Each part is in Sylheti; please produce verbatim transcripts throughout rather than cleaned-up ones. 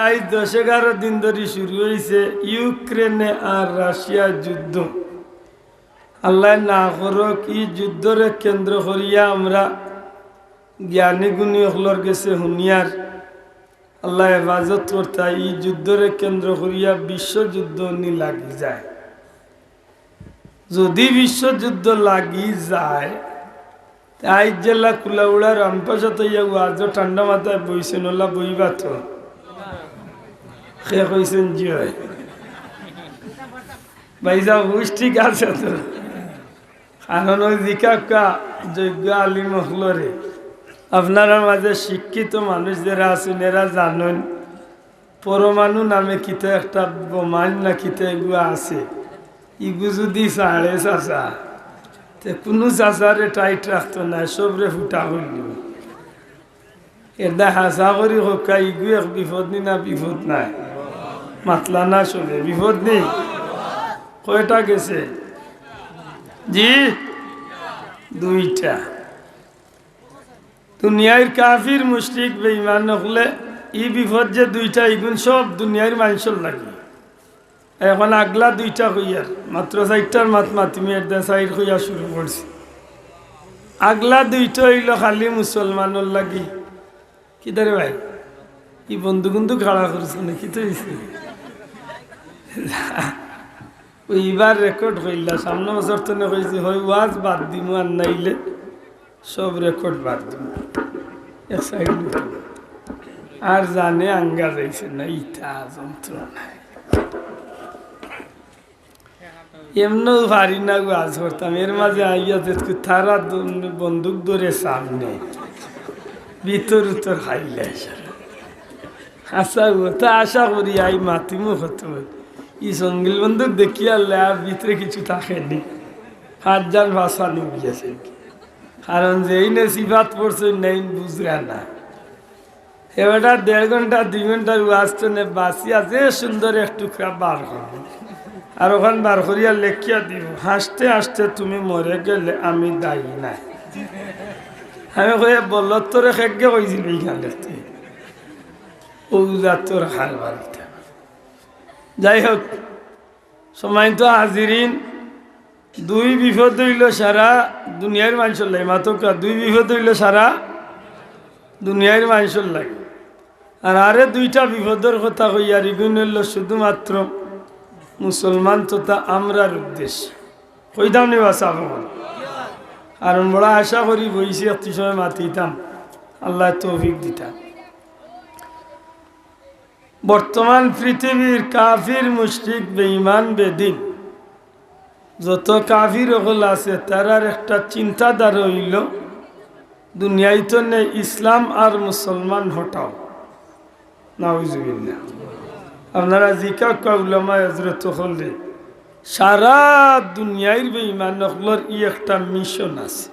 আইজ দশ এগারো দিন ধরি শুরু অইছে ইউক্রেনে আর রাশিয়ার যুদ্ধ। আল্লায় না করউক, ই যুদ্ধরে কেন্দ্র করিয়া আমরা জ্ঞানী গুণী অকলর গেছে হুনিয়ার, আল্লায় হেফাজত করতা, ই যুদ্ধরে কেন্দ্র করিয়া বিশ্বযুদ্ধ নি লাগি যায়। যদি বিশ্বযুদ্ধ লাগি যায়, তে আইজ যেলা কুলাউড়া রামপাশাত অইয়া ওয়াজো ঠান্ডা মাথায় বইছেন, ওলা বইবা তো? কে কইছেন জি অয়? ভাইসাব, হুশ ঠিক আছে তো? কারণ অউ জিকাউক্কা যোগ্য আলিম অকলরে, আপনারার মাঝে শিক্ষিত মানুষ যেরা আছইন, এরা জানইন, পরমাণু নামে কিতা একটা বোমাইন না কিতা এগুয়া আছে, ইগু যদি ছাড়ে চাচা, তে কুনু চাচারে টাইট রাখতো নায়, সবরে ফুটা করিলিবো। এরদায় হাছা করি কউক্কা, ইগু এক বিপদ নি না বিপদ নায়? মাতলা না সবে, বিপদ নি? কয়টা গেছে? জি, দুইটা। দুনিয়ার কাফির, মুশরিক, বেঈমান অকলে ই বিপদ যে দুইটা, ইগুন সব দুনিয়ার মানষর লাগি। এখন আগলা দুইটা কইয়ার, মাত্র চাইরটার মাত মাতিমু, এরদায় চাইর কইয়া শুরু করছি। আগলা দুইটা অইলো খালি মুসলমানর লাগি। কিতা রে ভাই? ই বন্দুক বন্দুক খাড়া করছে না, কিতা অইছে? অউ ইবার রেকর্ড করিলা, সামনে বছর তনে কইছি, হয় ওয়াজ বাদ দিমু আর নাইলে সব রেকর্ড বাদ দিমু। এক সাইড আর জানে আঙ্গা যাইছে না, ইতা যন্ত্রণায়। এমনেউ পারি না ওয়াজ করতাম, এর মাঝে আইয়া দেখি তারা দু-, বন্দুক ধরে সামনে, ভিতর উত্তর খাইলে। আচ্ছা, ও তো আশা করি আই মাতিমু কত। ই সঙ্গিল বন্দুক দেখিয়া লে আর ভিতরে কিছু থাকে নি। হাত জান ভাষা নিয়ে গেছে। কারণ যেইনে সিফাত পড়ছে, নেইন বুঝরা না। এ বেটা দেড় ঘন্টা, দুই ঘন্টার ওয়াজ তনে বাঁচিয়া যে সুন্দর এক টুকরা বার করবো। আর অখান বার করিয়া লেখিয়া দিবো, "হাসতে হাসতে তুমি মরে গেলে আমি দায়ী নায়।" আমি কই, "এ বলদ তোরে খেগে কইছিল ইখান লেখতে?" অউ জাতর কারবার ইতা। যাই হোক, সম্মানিত হাজিরিন, দুই বিপদ অইলো সারা দুনিয়ার মানষর লাগি, মাতউক্কা, দুই বিপদ অইলো সারা দুনিয়ার মানষর লাগি। আর আরে দুইটা বিপদর কথা কইয়ার, ইগুন অইলো শুধুমাত্র মুসলমান তথা আমরার উদ্দেশ্যে। কইতাম নি বা সাব অকল? আর বড় আশা করি বইছি একটু সময় মাতিতাম, আল্লায় তৌফিক দিতা। বর্তমান পৃথিবীর কাফির, মুশরিক, বেঈমান, বেদিন যত কাফির অকল আছে, তারার একটা চিন্তাধারা অইলো দুনিয়াইত নে ইসলাম আর মুসলমান হটাও। নাউজুবিল্লাহ। আপনারা জিকাউক্কা উলামায়ে হজরত অকলরে, সারা দুনিয়ার বেঈমান অকলর ই একটা মিশন আছে।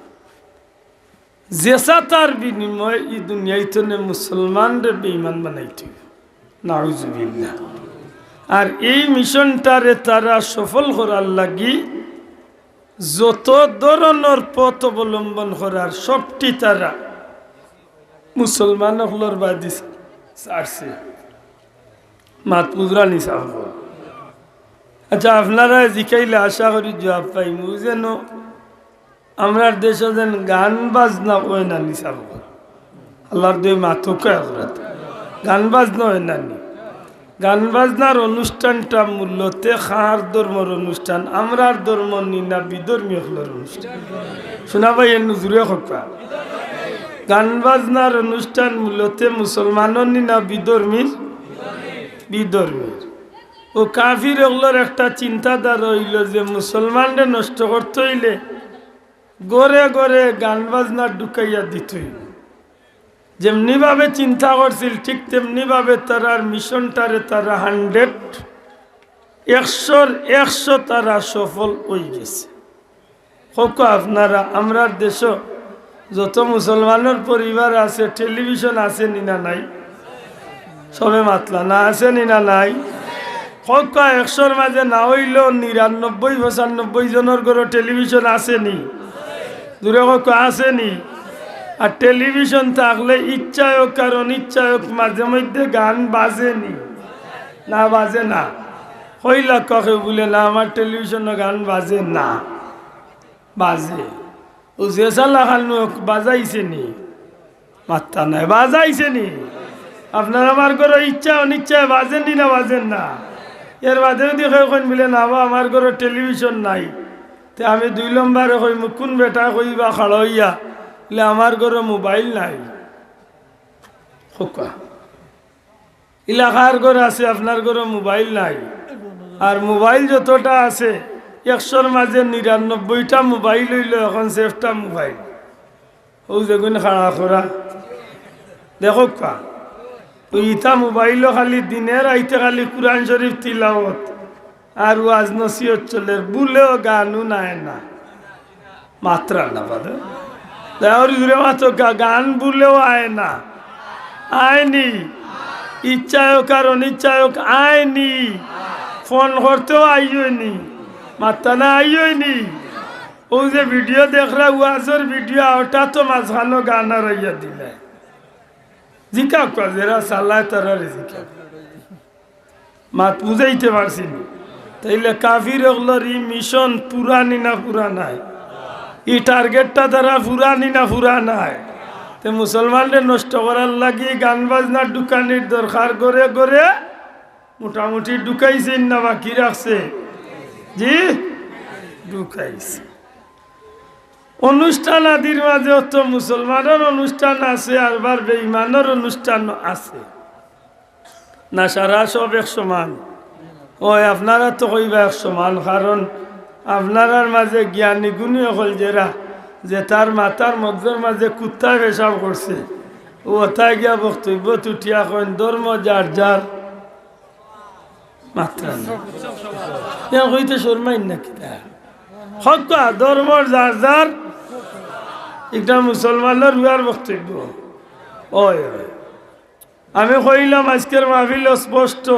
যেসাতার বিনিময়ে ই দুনিয়াইত নে মুসলমানরে বেঈমান বানাইতে অইবো। নাউজুবিল্লাহ। আর এই মিশনটারে তারা সফল করার লাগি যত ধরনর পথ অবলম্বন করার সবটি তারা মুসলমান অকলর বায়দি ছাড়ছে। মাত বুঝরা নি সাব অকল? আচ্ছা, আপনারা জিকাইলে আশা করি জুয়াব পাইমু। যেন আমরার দেশো যেন গান বাজনা অয় না নি সাব অকল। আল্লার দোয়াই মাতউক্কা একরাত। গান বাজনা অয় না নি? গান বাজনার অনুষ্ঠানটা মূলতে কার ধর্মর অনুষ্ঠান? আমরার ধর্ম নি না বিধর্মী অকলর অনুষ্ঠান? শুনা ভাই, এর নজরে কউক্কা। গান বাজনার অনুষ্ঠান মূলতে মুসলমানর নি না বিধর্মীর? বিধর্মীর। অউ কাফির অকলর একটা চিন্তাধারা অইলো যে মুসলমানরে নষ্ট করতে অইলে ঘরে ঘরে গান বাজনা ঢুকাইয়া দিতে অইবো। যেমনি ভাবে চিন্তা করছিল, ঠিক তেমনি ভাবে তারার মিশনটারে তারা হান্ড্রেড, একশোর একশো তারা সফল অইগেছে। কউক্কা আপনারা, আমরার দেশো যত মুসলমানর পরিবার আছে, টেলিভিশন আছে নি না নাই? সবে মাতলা না, আছে নি না নাই? কউক্কা, একশোর মাঝে না অইলেও নিরানব্বই পঁচানব্বই জনর ঘরো টেলিভিশন আছে নি? জুরে কউক্কা, আছে নি? আর টেলিভিশন থাকলে ইচ্ছায় হোক আর অনিচ্ছায় হোক, মাঝে মধ্যে গান বাজে নি? না, বাজে না। কইলা ককে বুলে না, আমার টেলিভিশনো গান বাজে না। বাজে। ও যে চালা খান বাজাইছে নি? মাত্তা নাই, বাজাইছে নি? আপনার আমার ঘরো ইচ্ছা অনিচ্ছায় বাজে নি না বাজে না? এর বাদে যদি কেউ কইন বুলে না বা আমার ঘরো টেলিভিশন নাই, তে আমি দুই নম্বরে কইমু, কুন বেটা কইবা খাড়া অইয়া বুলে আমার ঘরো মোবাইল নাই? কউক্কা। ইলা কার ঘর আছে, আপনার ঘরো মোবাইল নাই? আর মোবাইল যতটা আছে, একশোর মাঝে নিরানব্বইটা মোবাইল অইলো এখন সেফটা মোবাইল। অউ যেগুন খাড়া করা, দেখউক্কা। তো ইতা মোবাইলো খালি দিনে রাইতে খালি কুরআন শরীফ তিলাওত আর ওয়াজ নসিহত চলের, বুলেও গানও নাই না। মাতরা না বাদে। দেওরি দূরে মাতো গা-, গান বুলেও আয় না। আয় নি। ইচ্ছায় হোক আর অনিচ্ছায় হোক, আয় নি। ফোন করতেও আইও নি। মাত্তা না আইও নি। অউ যে ভিডিও দেখরা, ওয়াজর ভিডিও, ওটা তো মাঝখানো গান আর আইয়া দিলে। জিকাউক্কা, যেরা চালায় তারারে জিকাউক্কা। মাত বুঝাইতে পারছি নি? তাইলে কাফির অকলর ই মিশন পুরা নি না পুরা নায়? ই টার্গেটটা তারা পুরা নি না পুরা নায়? তে মুসলমানরে নষ্ট করার লাগি গান বাজনা ঢুকানির দরকার, ঘরে ঘরে মোটামুটি ঢুকাইছে না বাকি রাখছে? জি, ঢুকাইছে। অনুষ্ঠান আদির মাঝে অত মুসলমানর অনুষ্ঠান আছে, আরবার বেঈমানর অনুষ্ঠান আছে। না সারা সব এক সমান? ওই আপনারা তো কইবা এক সমান, কারণ আপনারার মাঝে জ্ঞানী গুণী অকল যেরা, যে তার মাথার মগজর মাঝে কুত্তায় পেশাব করছে, ও ওতায় গিয়া বক্তব্য তুটিয়া কইন, "ধর্ম যার যার।" মাত্রা না। ইয়া কইতে শরমাইন না কিতা? কউক্কা, ধর্মর যার যার, একটা মুসলমানর হুয়ার বক্তব্য। ওই, ওই। আমি কইলাম আজকের মাহফিল স্পষ্ট,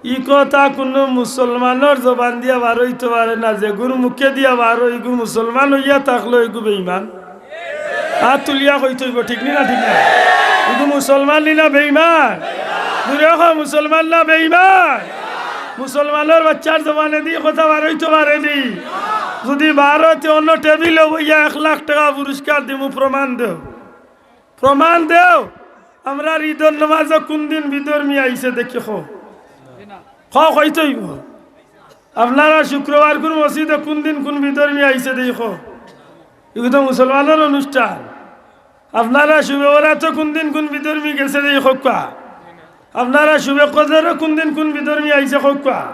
ই কথা কুনু মুসলমানর জবান দিয়া বার অইতো পারে না, যেগুর মুখে দিয়া বার অয়, ইগু মুসলমান অইয়া থাকলো, ইগু বেঈমান। আত তুলিয়া কইতো অইবো, ঠিক নি না, ঠিক না? ইগু মুসলমান নি না বেঈমান? জুরে কও, মুসলমান না বেঈমান? মুসলমানর বাইচ্চার জবানেদি ই কথা বার অইতো পারে নি? যুদি বার অয় তে অন্য টেবিলো বইয়া এক লাখ টেকা পুরস্কার দিমু, প্রমাণ দেও। প্রমাণ দেও, আমরার ইদর নমাজো কুনদিন বিধর্মী আইছে দেখি কও। কও, কইতো অইবো। আপনারার শুক্রবারকুর মসজিদো কুনদিন কুন বিধর্মী আইছে দেখি কও। ইগু তো মুসলমানর অনুষ্ঠান। আপনারার শবে বরাতো কুনদিন কুন বিধর্মী গেছে দেখি কউক্কা। আপনারার শবে কদরো কুনদিন কুন বিধর্মী আইছে কউক্কা।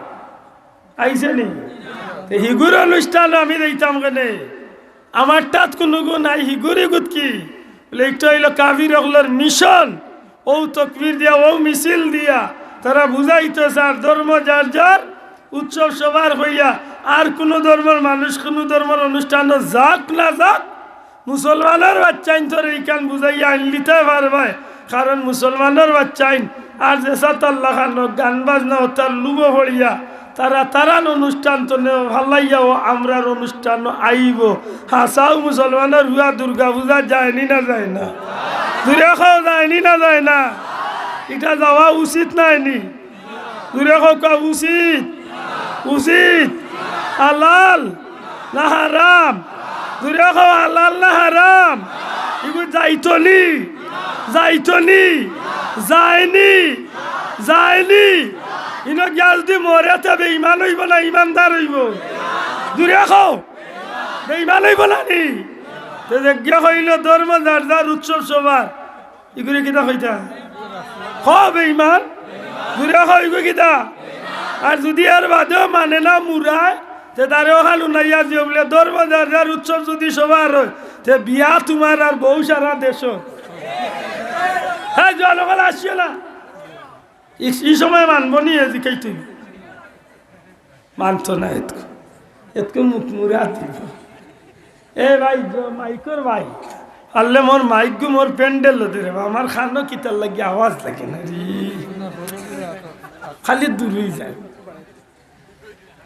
আইছে নি? তে হিগুর অনুষ্ঠানো আমি যাইতাম কেনে? আমারটাত কুনুগু নাই, হিগুর ইগুত কি? বুলে, ইটা অইলো কাফির অকলর মিশন। অউ তকবির দিয়া, অউ মিছিল দিয়া তারা বুঝাইতো চার, ধর্ম যার যার, উৎসব সবার অইয়া, আর কুনু ধর্মর মানুষ কুনু ধর্মর অনুষ্ঠানো যাউক না যাউক, মুসলমানর বাইচ্চাইন তোরে ইখান বুঝাইয়া আইনলিতায় পারবায়, কারণ মুসলমানর বাইচ্চাইন আর যে সাতাল্লা খানো গান বাজনা অতার লুভো পড়িয়া তারা তারান অনুষ্ঠান তনে ফালাইয়াও আমরার অনুষ্ঠানো আইবো। হাছাউ মুসলমানর হুয়া দুর্গা পূজা যায়নি না যায় না? জুরে কও, যায়নি না যায় না? ইটা যাওয়া উচিত নায়নি? জুরে কউক্কা, উচিত? উচিত? হালাল না হারাম? জুরে কও, হালাল না হারাম? ইগু যাইতো নি? যাইতো নি? যায়নি? যায়নি? ইনো গিয়া যুদি মরে তে বেঈমান অইবো না ইমানদার অইবো? জুরে কও, বেঈমান অইবো না নি? তে যে গিয়া কইলো ধর্ম যার যার উৎসব সবার, ইগুরে কিতা কইতা? কও বেঈমান। জুরে কও ইগু কিতা? আর যুদি এর বাদেও মানে না মুরায়, তে তারে অখান হুনাইয়া দিও বুলে, ধর্ম যার যার উৎসব যুদি সবার অয়, তে বিয়া তুমার আর বউ সারা দেশো। হ্যাঁ, জনগণ আসিও না। ই, ই সময় মানবো নি, এ জিকাইতো অইবো। মানতো না এতকু। এতকু মুখ মুরা দিবো। এ ভাই, জ-, মাইকর ভাই। পারলে মোর মাইকগু মোর প্যান্ডেলো দে রে বা, আমার কানো কিতার লাগি আওয়াজ লাগে না রে। খালি দূরই যায়।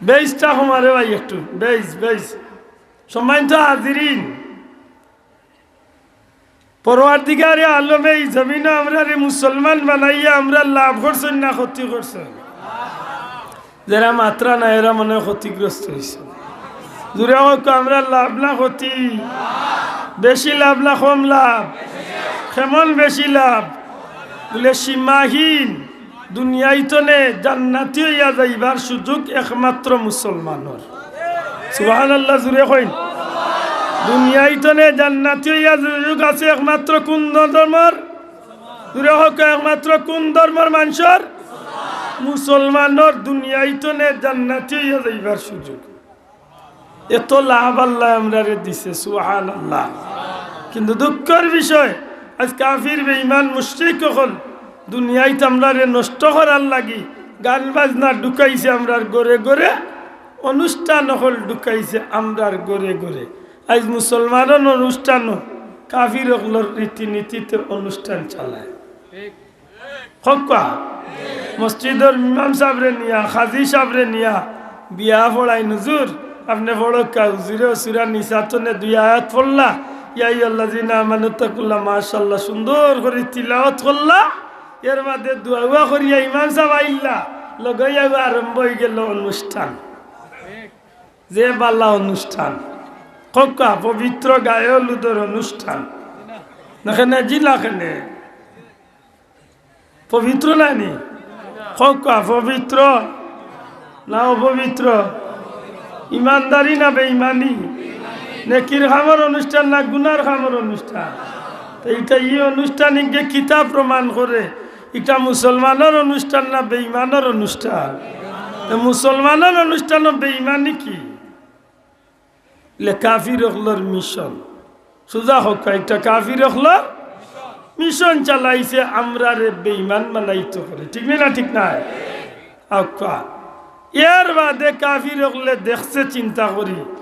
বেইসটা কমারে ভাই একটু, বেইস, বেইস। সম্মানিত হাজিরিন, পরওয়ারদিগারে আলমে ই জমিনো আমরারে মুসলমান বানাইয়া আমরার লাভ করছইন না ক্ষতি করছইন? যেরা মাতরা না, এরা মনে অয় ক্ষতিগ্রস্ত অইছে। জুরে কউক্কা, আমরার লাভ না ক্ষতি? বেশি লাভ না কম লাভ? কেমন বেশি লাভ? বুলে, সীমাহীন দুনিয়াইতনে জান্নাতি অইয়া যাইবার সুযোগ একমাত্র মুসলমানর। সুবহানাল্লাহ, জুরে কইন। দুনিয়াইতনে জান্নাতি অইয়া সুযোগ আছে একমাত্র কুন ধর্মর? জুরে কউক্কা, একমাত্র কুন ধর্মর মানষর? মুসলমানর দুনিয়াইতনে জান্নাতি অইয়া যাইবার সুযোগ। এত লাভ আল্লায় আমরারে দিছে, সুবহানাল্লাহ। কিন্তু দুঃখর বিষয়, আইজ কাফির, বেঈমান, মুশরিক অকল দুনিয়াইত আমরারে নষ্ট করার লাগি গান বাজনা ঢুকাইছে আমরার ঘরে ঘরে, অনুষ্ঠান অকল ঢুকাইছে আমরার ঘরে ঘরে। আইজ মুসলমানর অনুষ্ঠানো কাফির অকলর রীতিনীতিতে অনুষ্ঠান চালায়। কউক্কা, মসজিদর ইমাম সাবরে নিয়া, কাজী সাবরে নিয়া বিয়া পড়াইন, হুজুর, আপনে পড়উক্কা। হুজুরে সূরা নিসা তনে দুই আয়াত পড়লা, ইয়া আইয়ুহাল্লাযীনা আমানুত্তাকুল্লাহ, মাশাআল্লাহ, সুন্দর করি তিলাওয়াত করলা। এর বাদে দোয়া উয়া করিয়া ইমাম সাব আইলা, লগে আরম্ভ অইগেলো অনুষ্ঠান। যে বালা অনুষ্ঠান, কউক্কা, পবিত্র গায়ে হলুদর অনুষ্ঠান। না কেনে, জি না কেনে? পবিত্র নায়নি? কউক্কা, পবিত্র না অপবিত্র? ইমানদারি না বেইমানি? নেকির কামর অনুষ্ঠান না গুনার কামর অনুষ্ঠান? তো ইটা, ই অনুষ্ঠান ইগে কিতা প্রমাণ করে? ইটা মুসলমানর অনুষ্ঠান না বেইমানর অনুষ্ঠান? তো মুসলমানর অনুষ্ঠানো বেইমানি কি? ইলে কাফির অকলর মিশন। সুজা কউক্কা, ইটা কাফির অকলর মিশন চালাইছে আমরারে বেইমান বানাইতো করি। ঠিক নি না? ঠিক নায়? কউক্কা। এর বাদে কাফির অকলে দেখছে, চিন্তা করি,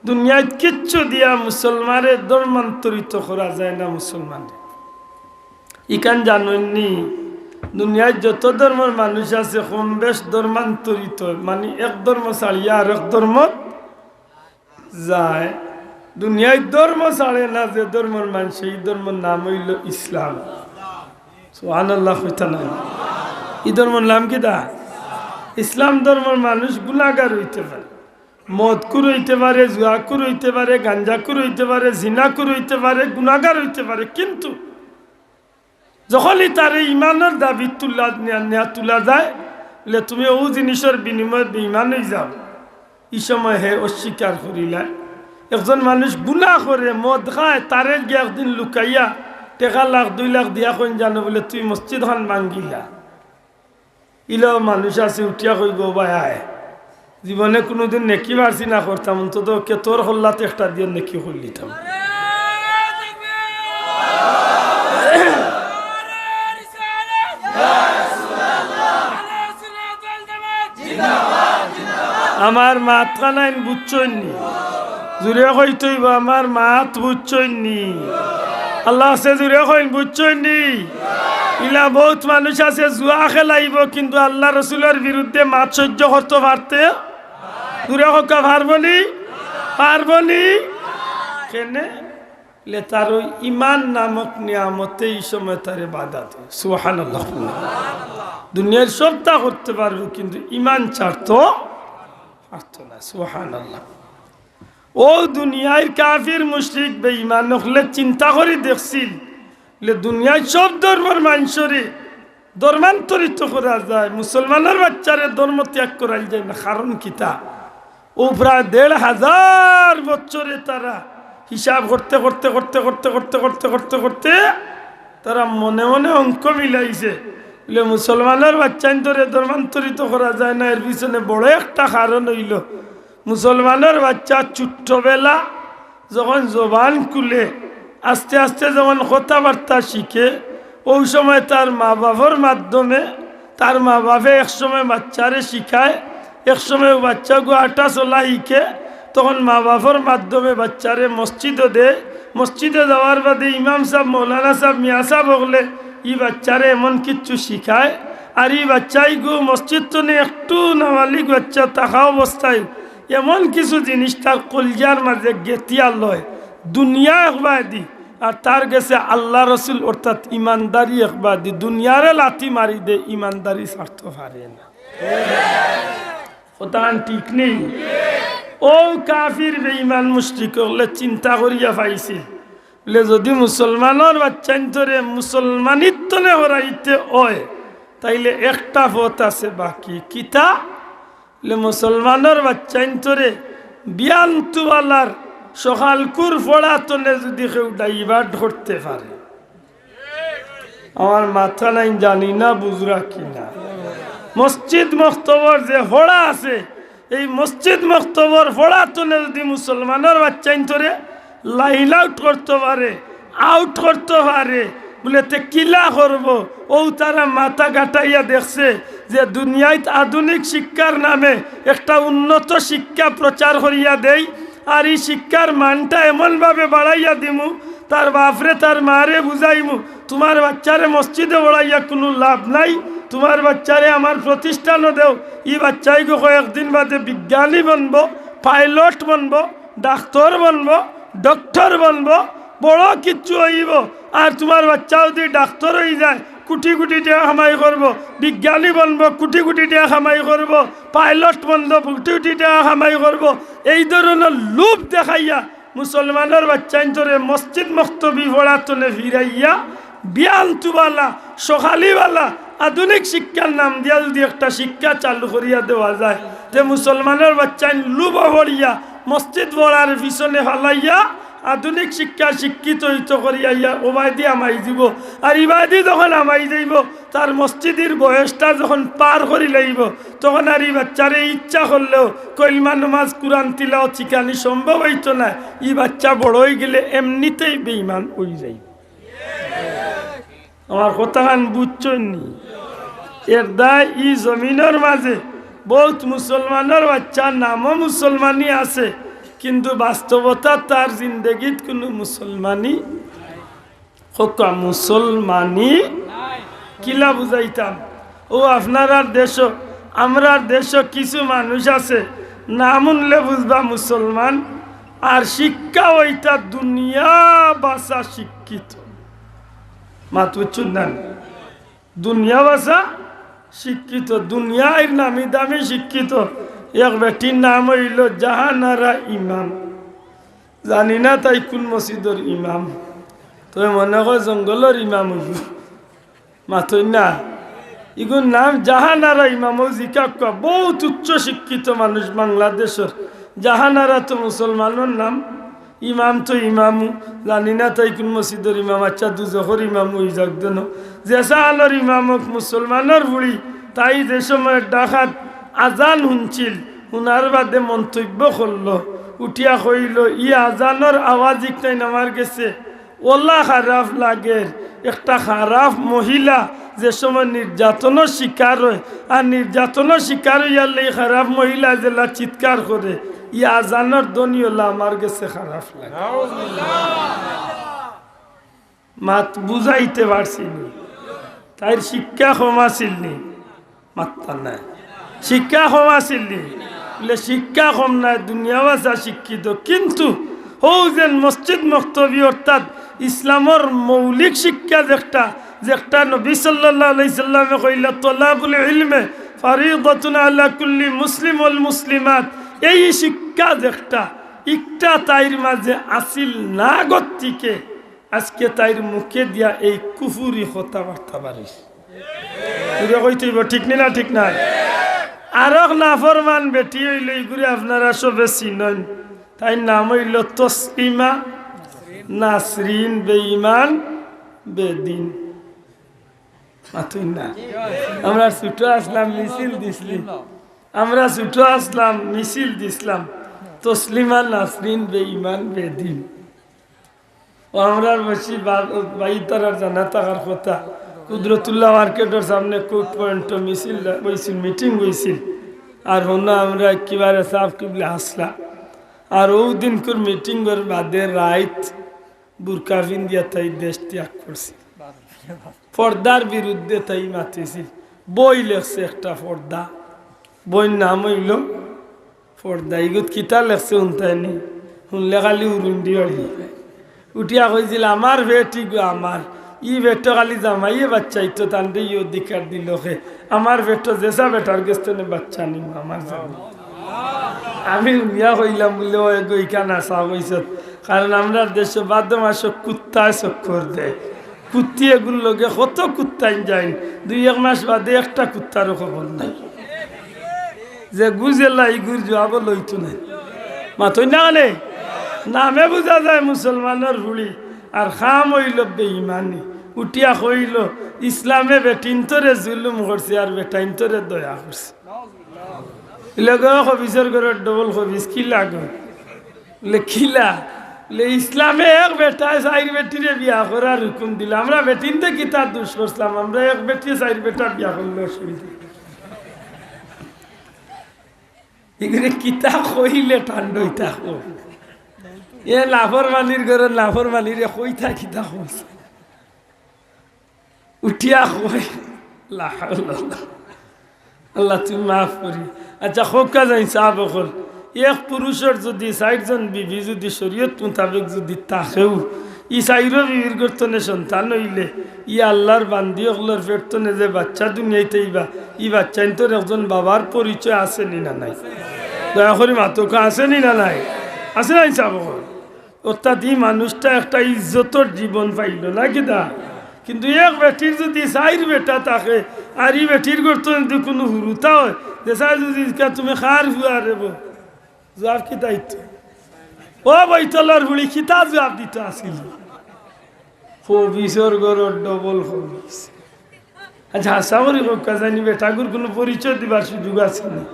দুনিয়াত কিচ্ছু দিয়া মুসলমানরে ধর্মান্তরিত করা যায় না মুসলমানরে। ইখান জানইননি, দুনিয়াত যত ধর্মর মানুষ আছে কম বেশ ধর্মান্তরিত, মানি এক ধর্ম ছাড়িয়া আরক ধর্মত যায়। দুনিয়াত ধর্ম ছাড়ে না যে ধর্মর মানষে, ই ধর্মর নাম অইলো ইসলাম। সুবহানাল্লাহ কইতা নায়? ই ধর্মর নাম কিতা? ইসলাম ধর্মর মানুষ গুনাগার অইতে পারে, মদখুর অইতে পারে, জুয়াখুর অইতে পারে, গাঞ্জাখুর অইতে পারে, জিনাখুর অইতে পারে, গুনাগার অইতে পারে, কিন্তু যখনই তারে ইমানর দাবিত তুলা, নেয়া, নেয়া তুলা যায়, বুলে, "তুমি অউ জিনিসর বিনিময়ে বেইমান অইযাও", ই সময় হে অস্বীকার করিলায়। একজন মানুষ গুনা করে, মদ খায়, তারে গিয়া একদিন লুকাইয়া টেকা লাখ দুই লাখ দিয়া কইন, "জানো বুলে তুই মসজিদ খান ভাঙ্গিলা।" ইলাও মানুষ আছে উঠিয়া কইবো, "ভাই আয়, জীবনে কুনুদিন নেকি পারছি না করতাম, অন্তত কে তোর কল্লাত একটা দিয়া নেকি করিলিতাম।" আমার মাত কানাইন বুঝছইন নি? জুরে কইতে অইবো, আমার মাত বুঝছইন নি? আল্লাহ আছে, জুরে কইন, বুঝছইন নি? ইলা বউত মানুষ আছে জুয়া খেলাইবো, কিন্তু আল্লাহ রসুলর বিরুদ্ধে মাত সহ্য করতো পারতে? জুরে কউক্কা, পারবো নি? পারবো নি? কেনে? ইলে তার অউ ইমান নামক নিয়ামতে ই সময় তারে বাধা দেয়। সুবহানাল্লাহ। দুনিয়ার সবতা করতে পারবো, কিন্তু ইমান ছাড়তো পারতো না। সুবহানাল্লাহ। অউ দুনিয়ার কাফির, মুশরিক, বেইমান অকলে চিন্তা করি দেখছিল, ইলে দুনিয়ার সব ধর্মর মানষরে ধর্মান্তরিত করা যায়, মুসলমানর বাচ্চারে ধর্ম ত্যাগ করাইল যায় না। কারণ কিতা? অউ প্রায় দেড় হাজার বছরে তারা হিসাব করতে, করতে, করতে, করতে, করতে, করতে, করতে, করতে তারা মনে মনে অঙ্ক মিলাইছে। বুলে, মুসলমানর বাচ্চাইন্তরে ধর্মান্তরিত করা যায় না, এর পিছনে বড় একটা কারণ অইলো, মুসলমানর বাচ্চা ছোট্টবেলা যখন জবান খুলে, আস্তে আস্তে যখন কথাবার্তা শিখে, অউ সময় তার মা বাফর মাধ্যমে, তার মা বাফে এক সময় বাচ্চারে শিখায়, এক সময় অউ বাচ্চাগু আটা চলা শিখে, তখন মা বাফর মাধ্যমে বাচ্চারে মসজিদো দেয়। মসজিদো যাওয়ার বাদে ইমাম সাব, মৌলানা সাব, মিয়া সাব অকলে ই বাচ্চারে এমন কিচ্ছু শিখায়, আর ই বাচ্চাইগু মসজিদ তনে একটু নাবালিগ বাচ্চা থাকা অবস্থায় এমন কিছু জিনিস তার কলজার মাঝে গেতিয়া লয়, দুনিয়া একবায়দি, আর তার গেছে আল্লাহ রসুল অর্থাৎ ইমানদারি একবাদি, দুনিয়ারে লাথি মারি দে, ইমানদারি ছাড়তো পারে না। কথাখান ঠিক নি? অউ কাফির বেঈমান মুশরিক অকলে চিন্তা করিয়া পাইছিল, বুলে, যদি মুসলমানর বাইচ্চাইন্তরে মুসলমানির তনে হরাইতে অয়, তাইলে একটা পথ আছে বাকি। কিতা? বুলে, মুসলমানর বাইচ্চাইন্তরে বিয়ানতুবালার সকালকুর পড়া তনে যদি কেউ divert করতে পারে, আমার মাথা নাই, জানি না বুঝরা কি না। মসজিদ মক্তবর যে পড়া আছে, এই মসজিদ মক্তবর পড়া তনে যদি মুসলমানর বাইচ্চাইন্তরে line out করতো পারে, out করতো পারে, বুলে, তে কিলা করবো? অউ তারা মাথা গাটাইয়া দেখছে যে দুনিয়াত আধুনিক শিক্ষার নামে একটা উন্নত শিক্ষা প্রচার করিয়া দেই, আর ই শিক্ষার মানটা এমনভাবে বাড়াইয়া দিমু, তার বাপরে তার মারে বুঝাইমু, তুমার বাইচ্চারে মসজিদো পড়াইয়া কুনু লাভ নাই, তুমার বাইচ্চারে আমার প্রতিষ্ঠানো দেও। ই বাইচ্চাইগু কয়েকদিন বাদে বিজ্ঞানী বনবো, pilot বনবো, ডাক্তর বনবো, doctor বনবো, বড় কিচ্ছু অইবো। আর তুমার বাইচ্চা যদি ডাক্তর অইযায়, কুটি কুটি টেকা কামাই করবো, বিজ্ঞানী বনবো, কুটি কুটি টেকা কামাই করবো, pilot বনবো, কুটি কুটি টেকা কামাই করবো। এই ধরনর লোভ দেখাইয়া মুসলমানর বাইচ্চাইন্তরে মসজিদ মক্তবি পড়া তনে ফিরাইয়া বিয়ানতুবালা, সকালিবালা, আধুনিক শিক্ষার নাম দিয়া যদি একটা শিক্ষা চালু করিয়া দেওয়া যায়, তে মুসলমানর বাইচ্চাইন লোভ পড়িয়া মসজিদ পড়ার পিছনে ফালাইয়া আধুনিক শিক্ষা শিক্ষিত অইতো করিয়া ইয়া ওবায়দি হামাই দিবো। আর ইবায়দি যখন হামাই যাইবো, তার মসজিদর বয়সটা যখন পার করি লাইবো, তখন আর ই বাইচ্চারে ইচ্ছা করলেও কলমা নমাজ কুরআন তিলাওয়াত শিখানি সম্ভব অইতো নায়। ই বাইচ্চা বড় অইগেলে এমনিতেই বেঈমান অইযাইবো। আমার কথাখান বুঝছইন নি? এর দায় ই জমিনর মাজে বউত মুসলমানর বাইচ্চা, নামো মুসলমানি আছে, কিন্তু বাস্তবতা তার জিন্দেগিত কুনু মুসলমানি, কউক্কা, মুসলমানি কিলা বুঝাইতাম? অউ আপনারার দেশো, আমরার দেশো কিছু মানুষ আছে, নাম হুনলে বুঝবা মুসলমান, আর শিক্ষা অইতা দুনিয়া বাসা শিক্ষিত। মাত বুঝছইন না? দুনিয়া বাসা শিক্ষিত, দুনিয়ার নামি দামি শিক্ষিত। এক বেটির নাম অইলো জাহানারা ইমাম। জানি না তাই কুন মসজিদর ইমাম, তবে মনে কয় জঙ্গলর ইমাম অইবো। মাতইন না? ইগুর নাম জাহানারা ইমাম। অউ জিকাউক্কা, বউত উচ্চ শিক্ষিত মানুষ বাংলাদেশর। জাহানারা তো মুসলমানর নাম, ইমাম তো ইমামউ। জানি না তাই কুন মসজিদর ইমাম। আচ্ছা, দুজখর ইমাম অইযাউক দেন, যেছা আলর ইমাম অউক, মুসলমানর ফুড়ি, তাই যে সময় ঢাকাত আজান হুনছিল, হুনার বাদে মন্তব্য করলো, উঠিয়া কইলো, "ই আজানর আওয়াজ ইকটাইন আমার গেছে অলা খারাপ লাগের।" একটা খারাপ মহিলা যে সময় নির্যাতনর শিকার অয়, আর নির্যাতনর শিকার অইয়ার লাগি খারাপ মহিলা যেলা চিৎকার করে, ই আজানর ধ্বনি অলা আমার গেছে খারাপ লাগে। মাত বুঝাইতে পারছি নি? তাইর শিক্ষা কম আছিল নি? মাত্তা নাই। শিক্ষা কম আছিল নি? বুলে, শিক্ষা কম নায়, দুনিয়া বাসা শিক্ষিত, কিন্তু হউ যেন মসজিদ মক্তবি অর্থাৎ ইসলামর মৌলিক শিক্ষা যেকটা, যেকটা নবী সাল্লাল্লাহু আলাইহি সাল্লামে কইলা, "তলাবুল ইলমে ফারিদাতুন আলা কুল্লি মুসলিম ওয়াল মুসলিমাত।" এই শিক্ষা যেকটা, ইকটা তাইর মাজে আছিল না গতিকে আজকে তাইর মুখে দিয়া এই কুফুরি কথাবার্তা বারইছে। ইগুরে কইতে অইবো, ঠিক নি না? ঠিক নায়? আরক নাফরমান বেটি অইলো, ইগুরে আপনারা সবে চিনইন। তাইর নাম অইলো তসলিমা নাসরিন বেঈমান বেদিন। মাতইন না? আমরা ছুটো আছলাম, মিছিল দিছলি। আমরা ছুটো আছলাম, মিছিল দিছলাম। তসলিমা নাসরিন বেঈমান বেদিন। অউ আমরার বেশি বা-, ভাইতারার জানা থাকার কথা। কুদরতুল্লাহ মার্কেটর সামনে কোর্ট পয়েন্টো মিছিল অইছিল, মিটিং অইছিল। আর হনো আমরা একেবারে সাব কিবলা আছলা। আর অউ দিনকুর মিটিংর বাদে রাইত বুরকা পিন্দিয়া তাই দেশ ত্যাগ করছিল। পর্দার বিরুদ্ধে তাই মাতিছিল। বই লেখছে একটা পর্দা, বইর নাম অইলো পর্দা। ইগুত কিতা লেখছে হুনতায়নি? হুনলে খালি উরুন্ডি বাড়ি। উঠিয়া কইছিল, "আমার পেট ইগু আমার, ই পেটো খালি জামাইয়ে বাচ্চাইতো, তানরে ই অধিকার দিল কে? আমার পেটো যেছা বেটার গেছ থনে বাচ্চা নিমু, আমার জামাই।" আমি হুনিয়া কইলাম বুলে, "অয় গো, ইখান হাছা কইছত।" কারণ আমরার দেশো ভাদ্র মাসো কুত্তায় চক্কর দেয়, কুত্তি এগুর লগে কত কুত্তাইন যাইন, দুই এক মাস বাদে একটা কুত্তারও খবর নাই। যে গুজেলা ইগুর জুয়াবও লইতো নায়। মাতইন না কেনে? নামে বুঝা যায় মুসলমানর ফুড়ি, আর কাম অইলো বেইমানি। উঠিয়া কইলো, "ইসলামে বেটিন্তরে জুলুম করছে আর বেটাইন্তরে দয়া করছে।" ইলগে খবিছর ঘরর ডবল খবিছ, কিলা গো? বুলে, "কিলা?" বুলে, "ইসলামে এক বেটায় চাইর বেটিরে বিয়া করার হুকুম দিল, আমরা বেটিন্তে কিতা দুষ করছলাম? আমরা এক বেটিয়ে চাইর বেটা বিয়া করলে অসুবিধা কি?" ইগুরে কিতা কইলে ঠান্ডা অইতা কও? এ নাফরমানির ঘরর নাফরমানিরে কইতা কিতা কইছ? উঠিয়া কয়, লা হাওলা ওয়ালা। আল্লাহ, তুমি মাফ করি। আচ্ছা, কউক্কা যাইন সাব অকল, এক পুরুষর যুদি চাইরজন বিবি যুদি শরীয়ত মোতাবেক যুদি থাকেও, ই চাইরো বিবির গর্ত থনে সন্তান অইলে, ই আল্লাহর বান্দি অকলর পেট থনে যে বাচ্চা দুনিয়াইত আইবা, ই বাচ্চাইন্তর একজন বাবার পরিচয় আছে নি না নাই? দয়া করি মাতউক্কা, আছে নি না নাই? আছে না নি সাব অকল? অর্থাৎ ই মানুষটা একটা ইজ্জতর জীবন পাইলো না কিতা? কিন্তু এক বেটির যুদি চাইর বেটা থাকে, আর ই বেটির গর্ত থনে যুদি কুনু হুরুতা অয়, যে চাই যুদি জিকা, "তুমি কার ফুয়া রে বো?" জুয়াব কিতা দিতো? ও বইতলর ফুড়ি, কিতা জুয়াব দিতো আছিল? খবিছর ঘরর ডবল খবিছ। আচ্ছা, হাছা করি কউক্কা যাইন, বেটাগুর কুনু পরিচয় দিবার সুযোগ আছে নি?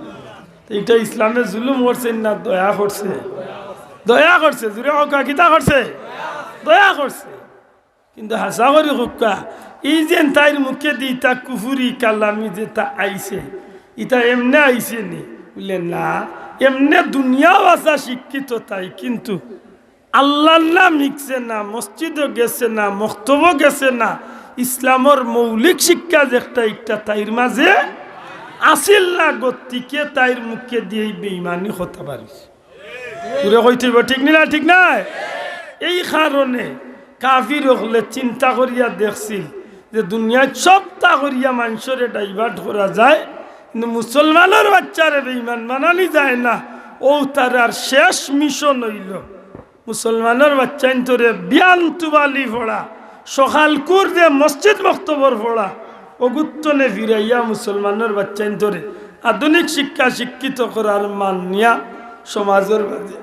তে ইটা ইসলামে জুলুম করছে না দয়া করছে? দয়া করছে। জুরে কউক্কা, কিতা করছে? দয়া করছে। কিন্তু হাছা করি কউক্কা, ই যে তাইর মুখেদি ইতা কুফুরি কালামি যেতা আইছে, ইতা এমনে আইছে নি? বুলে, "না, এমনে দুনিয়াও আছা শিক্ষিত তাই, কিন্তু আল্লাহর নাম হিকছে না, মসজিদো গেছে না, মক্তবো গেছে না, ইসলামর মৌলিক শিক্ষা যেটা, একটা তাইর মাঝে আছিল না, গতিকে তাইর মুখেদি এই বেইমানি কথা বারইছে।" জুরে কইতে অইবো, ঠিক নি না? ঠিক নায়? এই কারণে কাফির অকলে চিন্তা করিয়া দেখছিল যে দুনিয়াত সবতা করিয়া মানষরে divert করা যায়, কিন্তু মুসলমানর বাচ্চারে বেইমান বানানি যায় না। অউ তারার শেষ মিশন অইলো মুসলমানর বাচ্চাইন্তরে বিয়ান তুবালি পড়া, সকালকুর যে মসজিদ মক্তবর পড়া, অগুর থনে ফিরাইয়া মুসলমানর বাচ্চাইন্তরে আধুনিক শিক্ষা শিক্ষিত করার মান নিয়া সমাজর মাঝে,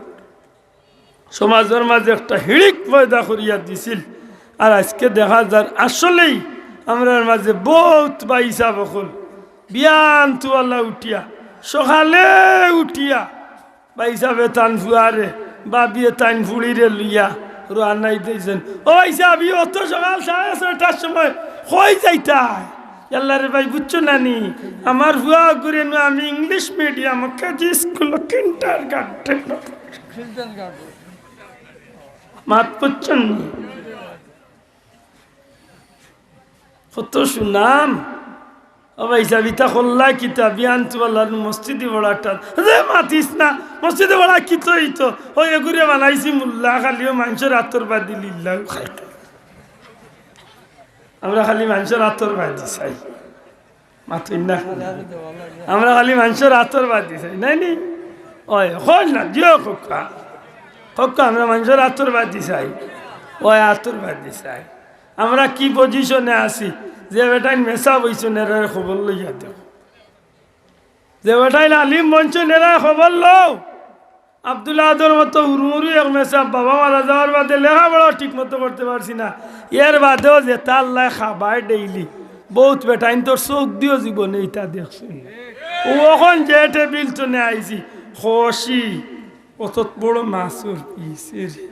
সমাজর মাঝে একটা হিড়িক পয়দা করিয়া দিছিল। আর আজকে দেখা যার আসলেই আমরার মাঝে বউত ভাইসাব অকল বিয়ান তুবালা উঠিয়া, সকালে উঠিয়া ভাইসাবে তান ফুয়ারে, ভাবিয়ে তান ফুড়িরে লইয়া রওয়ানা দিছইন। "ও ভাইসাব, ই অত সকাল সাড়ে ছয়টার সময় কই যাইতায়?" "ইয়াল্লা রে ভাই, বুঝছো না নি? আমার ফুয়া অগুরে নু আমি English medium, KG school, kindergarten." মাত বুঝছো নি? কত সুনাম। ও ভাইসাব, ইতা করলা কিতা? বিয়ান তুবালা নু মসজিদি পড়াটা। আরে মাতিস না, মসজিদি পড়া কিতা অইতো? অউ এগুরে বানাইছি মুল্লা, খালি অউ মানষর আতর বাদি লিল্লা খাই। আমরা খালি মানষর আতর বাদি চাই। মাতইন না। আমরা খালি মানষর আতর বাদি চাই, নায় নি? অয়, কইন না, জিও কউক্কা। কউক্কা, আমরা মানষর আতর বাদি চাই। অয়, আতর বাদি চাই। আমরা কি পজিশনে আছি? যে বেটাইন মেসাব অইছইন, এরার খবর লইয়া দেও। যে বেটাইন আলিম বনছইন, এরার খবর লও। আব্দুল আহাদর মতো হুরু হুরু এক মেসাব, বাবা মারা যাওয়ার বাদে লেখাপড়া ঠিক মতো করতে পারছি না। এর বাদেও যেতা আল্লায় খাবায় ডেইলি, বউত বেটাইন্তর চউখ দিও জীবনে ইতা দেখছইন না। অউ অখন যে টেবিল থনে আইছি, খসি, অত বড় মাছর পিস, এর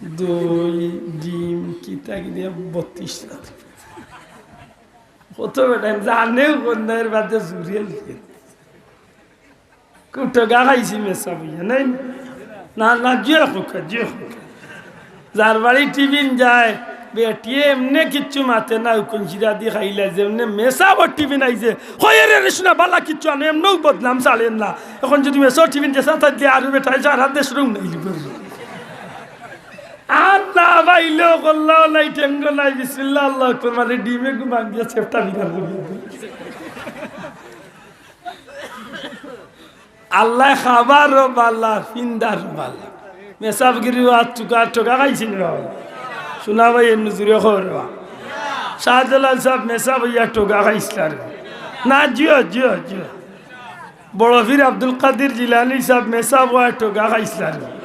দই, ডিম, কিতা কিতা বত্রিশটা। কত বেটাইন জানেও কইন না, এর বাদে জুড়িয়ে লিখে। খুব ঠগা খাইছি মেসাব অইয়া, নায় নি? না, না, জিও কউক্কা, জিও কউক্কা। যার বাড়ি টিফিন যায়, বেটিয়ে এমনে কিচ্ছু মাতে না, উকুন শিরা দি খাইলা, যেমনে মেসাবর টিফিন আইছে, কয়, "এরে রে শুনা, বালা কিচ্ছু আনো, এমনেও বদনাম ছাড়ের না।" অখন যুদি মেসাবর টিফিন যেছা থাকলে আরো বেটায় সারা দেশরে উনাইলি পারবো। আর না পাইলেও কল্লাও নাই, ঠেঙ্গো নাই, বিসমিল্লাহ, আল্লাহু আকবার, মানে ডিমে ঘুমান দিয়া চেপটা বিকার করি। আল্লাহ খাবারও বালা, ফিন্দার বালা। মেসাবগিরি আর টুকা, টুকা খাইছইন বাবা। শোনা ভাই, এর নজরে খবর বা। শাহজালাল সাহেব মেসাব অইয়া টুকা খাইছলা রে। না, জিও, জিও, জিও। বড় পীর আব্দুল কাদির জিলানী সাহেব মেসাব অইয়া টুকা খাইছলা রে।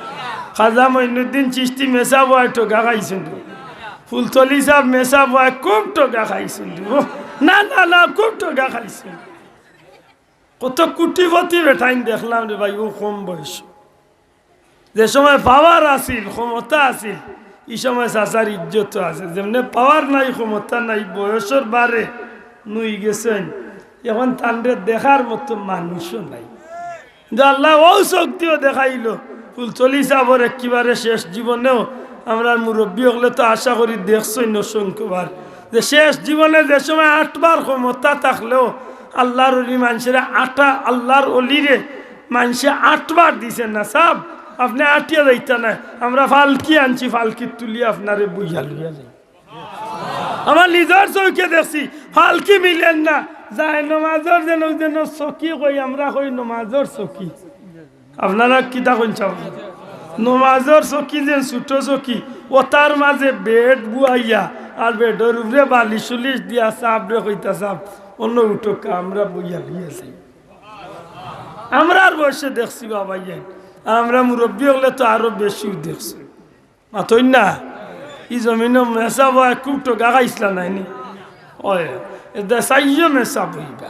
খাজা মঈনুদ্দিন চিশতি মেসাব অইয়া টুকা খাইছইন রে। ফুলতলি সাহেব মেসাব অইয়া খুব টুকা খাইছইন রে। না, না, না, খুব টুকা খাইছইন। কত কোটিপতি বেটাইন দেখলাম রে ভাই, অউ কম বয়স। যে সময় পাওয়ার আছিল, ক্ষমতা আছিল, ই সময় চাচার ইজ্জত আছে। যেমনে পাওয়ার নাই, ক্ষমতা নাই, বয়সর বারে নুই গেছইন, এখন তানরে দেখার মতো মানুষও নাই। কিন্তু আল্লায় অউ শক্তিও দেখাইলো। ফুলতলি সাবর একেবারে শেষ জীবনেও আমরার মুরব্বি অকলে তো আশা করি দেখছইন অসংখ্যবার, যে শেষ জীবনে যে সময় আটবার ক্ষমতা থাকলেও আল্লাহর অলি মানষরে আটা, আল্লাহর অলিরে মানষে আটবার দিছে না, "সাব, আপনে আটিয়া যাইতা নায়, আমরা ফালকি আনছি, ফালকিত তুলিয়া আপনারে বইয়া লইয়া যাই।" আমার নিজর চউখে দেখছি, ফালকি মিলের না, যায় নমাজর যেন, যেন চকি কই, আমরা কই নমাজর চকি। আপনারা কিতা কইন চাও? নমাজর চকি যেন ছোট চকি, অতার মাঝে বেড বুয়াইয়া আর বেডর উপরে বালিশ উলিশ দিয়া সাবরে কইতা, "সাব, অনো উঠউক্কা, আমরা বইয়া লইয়া যাই।" আমরার বয়সে দেখছি বাবা ইয়ে, আর আমরা মুরব্বি অকলে তো আরো বেশিউ দেখছি। মাতইন না, ই জমিনো মেসাব অইয়া খুব টুকা খাইছলা নায় নি? অয়, এ দেশাইও মেসাব অইবা।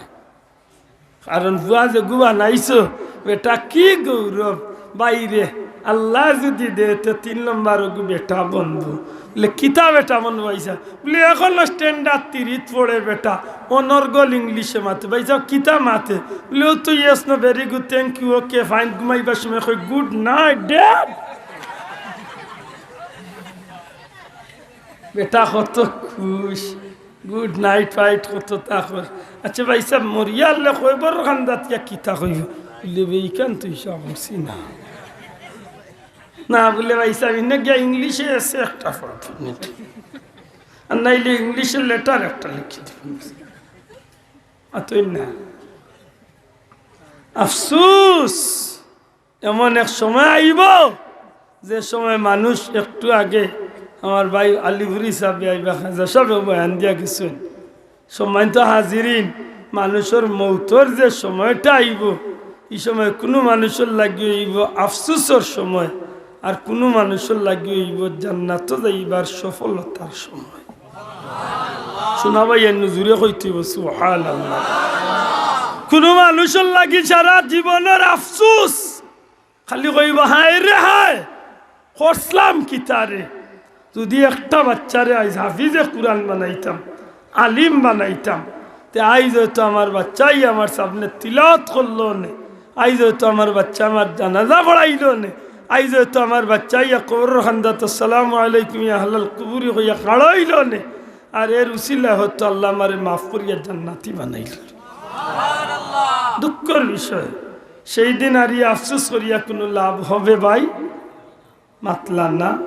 কারণ পুয়া যেগু বানাইছো, বেটা কি গৌরব। বাইরে আল্লায় যুদি দেয়, তে তিন নম্বর অগু বেটা বনবো। বুলে, "কিতা বেটা বনবো ভাইসাব?" বুলে, "অখনো standard three-ত পড়ে বেটা, অনর্গল ইংলিশে মাতে।" "ভাইসাব, কিতা মাতে?" বুলে, "অউ তো yes, no, very good, thank you, okay, fine, ঘুমাইবার সময় কয়, 'Good night, dad.'" বেটা কত খুশ। গুড নাইট ফাইট কত তা কর। আচ্ছা ভাইসাব, মরিয়া হারলে কবরর কান্দাত গিয়া কিতা কইবো? বুলে, "বে, ইখান তো হিসাব করছি না।" না, বুলে, "ভাইসাব, ইনো গিয়া ইংলিশে এসে একটা পড়ো, আর নাইলে ইংলিশে লেটার একটা লিখি দিবো।" মাতইন না। আফসুস। এমন এক সময় আইবো, যে সময় মানুষ, একটু আগে আমার ভাই আলিপুরি সাবে আইবা, খাজা সাবে বয়ান দিয়া গেছইন। সম্মানিত হাজিরিন, মানুষর মউতর যে সময়টা আইবো, ই সময় কুনু মানুষর লাগি অইবো আফসুসর সময়, আর কুনু মানুষর লাগি অইবো জান্নাতো যাইবার সফলতার সময়। শোনা ভাই, এর নজরে কইতে অইবো, সুবহানাল্লাহ। কুনু মানুষর লাগি সারা জীবনর আফসুস, খালি কইবো, "হায় রে হায়, করছলাম কিতা রে?" যুদি একটা বাচ্চারে আইজ হাফিজে কুরআন বানাইতাম, আলিম বানাইতাম, তে আইজ অয়তো আমার বাচ্চায় আমার সামনে তিলাওয়াত করলো নে, আইজ অয়তো আমার বাচ্চায় আমার জানাজা পড়াইলো নে, আইজ অয়তো আমার বাচ্চায় কবরর কান্দাত "আসসালামু আলাইকুম ইয়া আহলাল কুবুরি" কইয়া খাড়া অইলো নে। আর এর উসিলায় অয়তো আল্লায় আমারে মাফ করিয়া জান্নাতি বানাইলো। দুঃখর বিষয়, সেই দিন আর ই আফসুস করিয়া কুনু লাভ হবে ভাই? মাতলা না।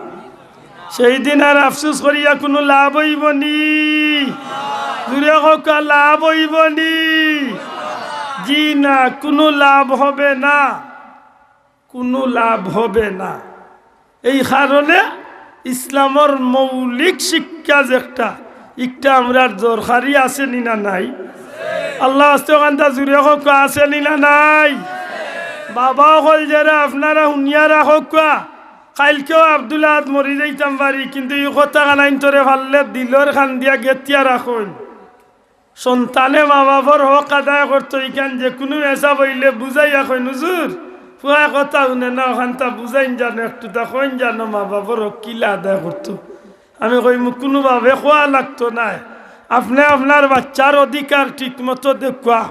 সেই দিন আর আফসুস করিয়া কুনু লাভ অইবো নি? জুরে কউক্কা, লাভ অইবো নি? জি না, কুনু লাভ হবে না। কুনু লাভ হবে না। এই কারণে ইসলামর মৌলিক শিক্ষা যেটা, ইটা আমরার দরকারি আছে নি না নাই? আল্লার ওয়াস্তে অখানতা জুরে কউক্কা, আছে নি না নাই? বাবা অকল যেরা, আপনারা হুনিয়া রাখউক্কা, কাইলকেও আব্দুল আহাদ মরি যাইতাম পারি, কিন্তু ই কথা খানাইন তরে পারলে দিলর কান্দিয়া গেতিয়া রাখইন। সন্তানে মা-বাফর হক আদায় করতো, ইখান যেকুনু মেসাব অইলে বুঝাইয়া কইন, "হুজুর, পুয়ায় কথা হুনে না, অখানতা বুঝাইন জানো, একটুতা কইন জানো, মা-বাফর হক কিলা আদায় করতো।" আমি কইমু, "কুনুভাবে কওয়া লাগতো নায়, আপনে আপনার বাইচ্চার অধিকার ঠিকমতো দেখউক্কা,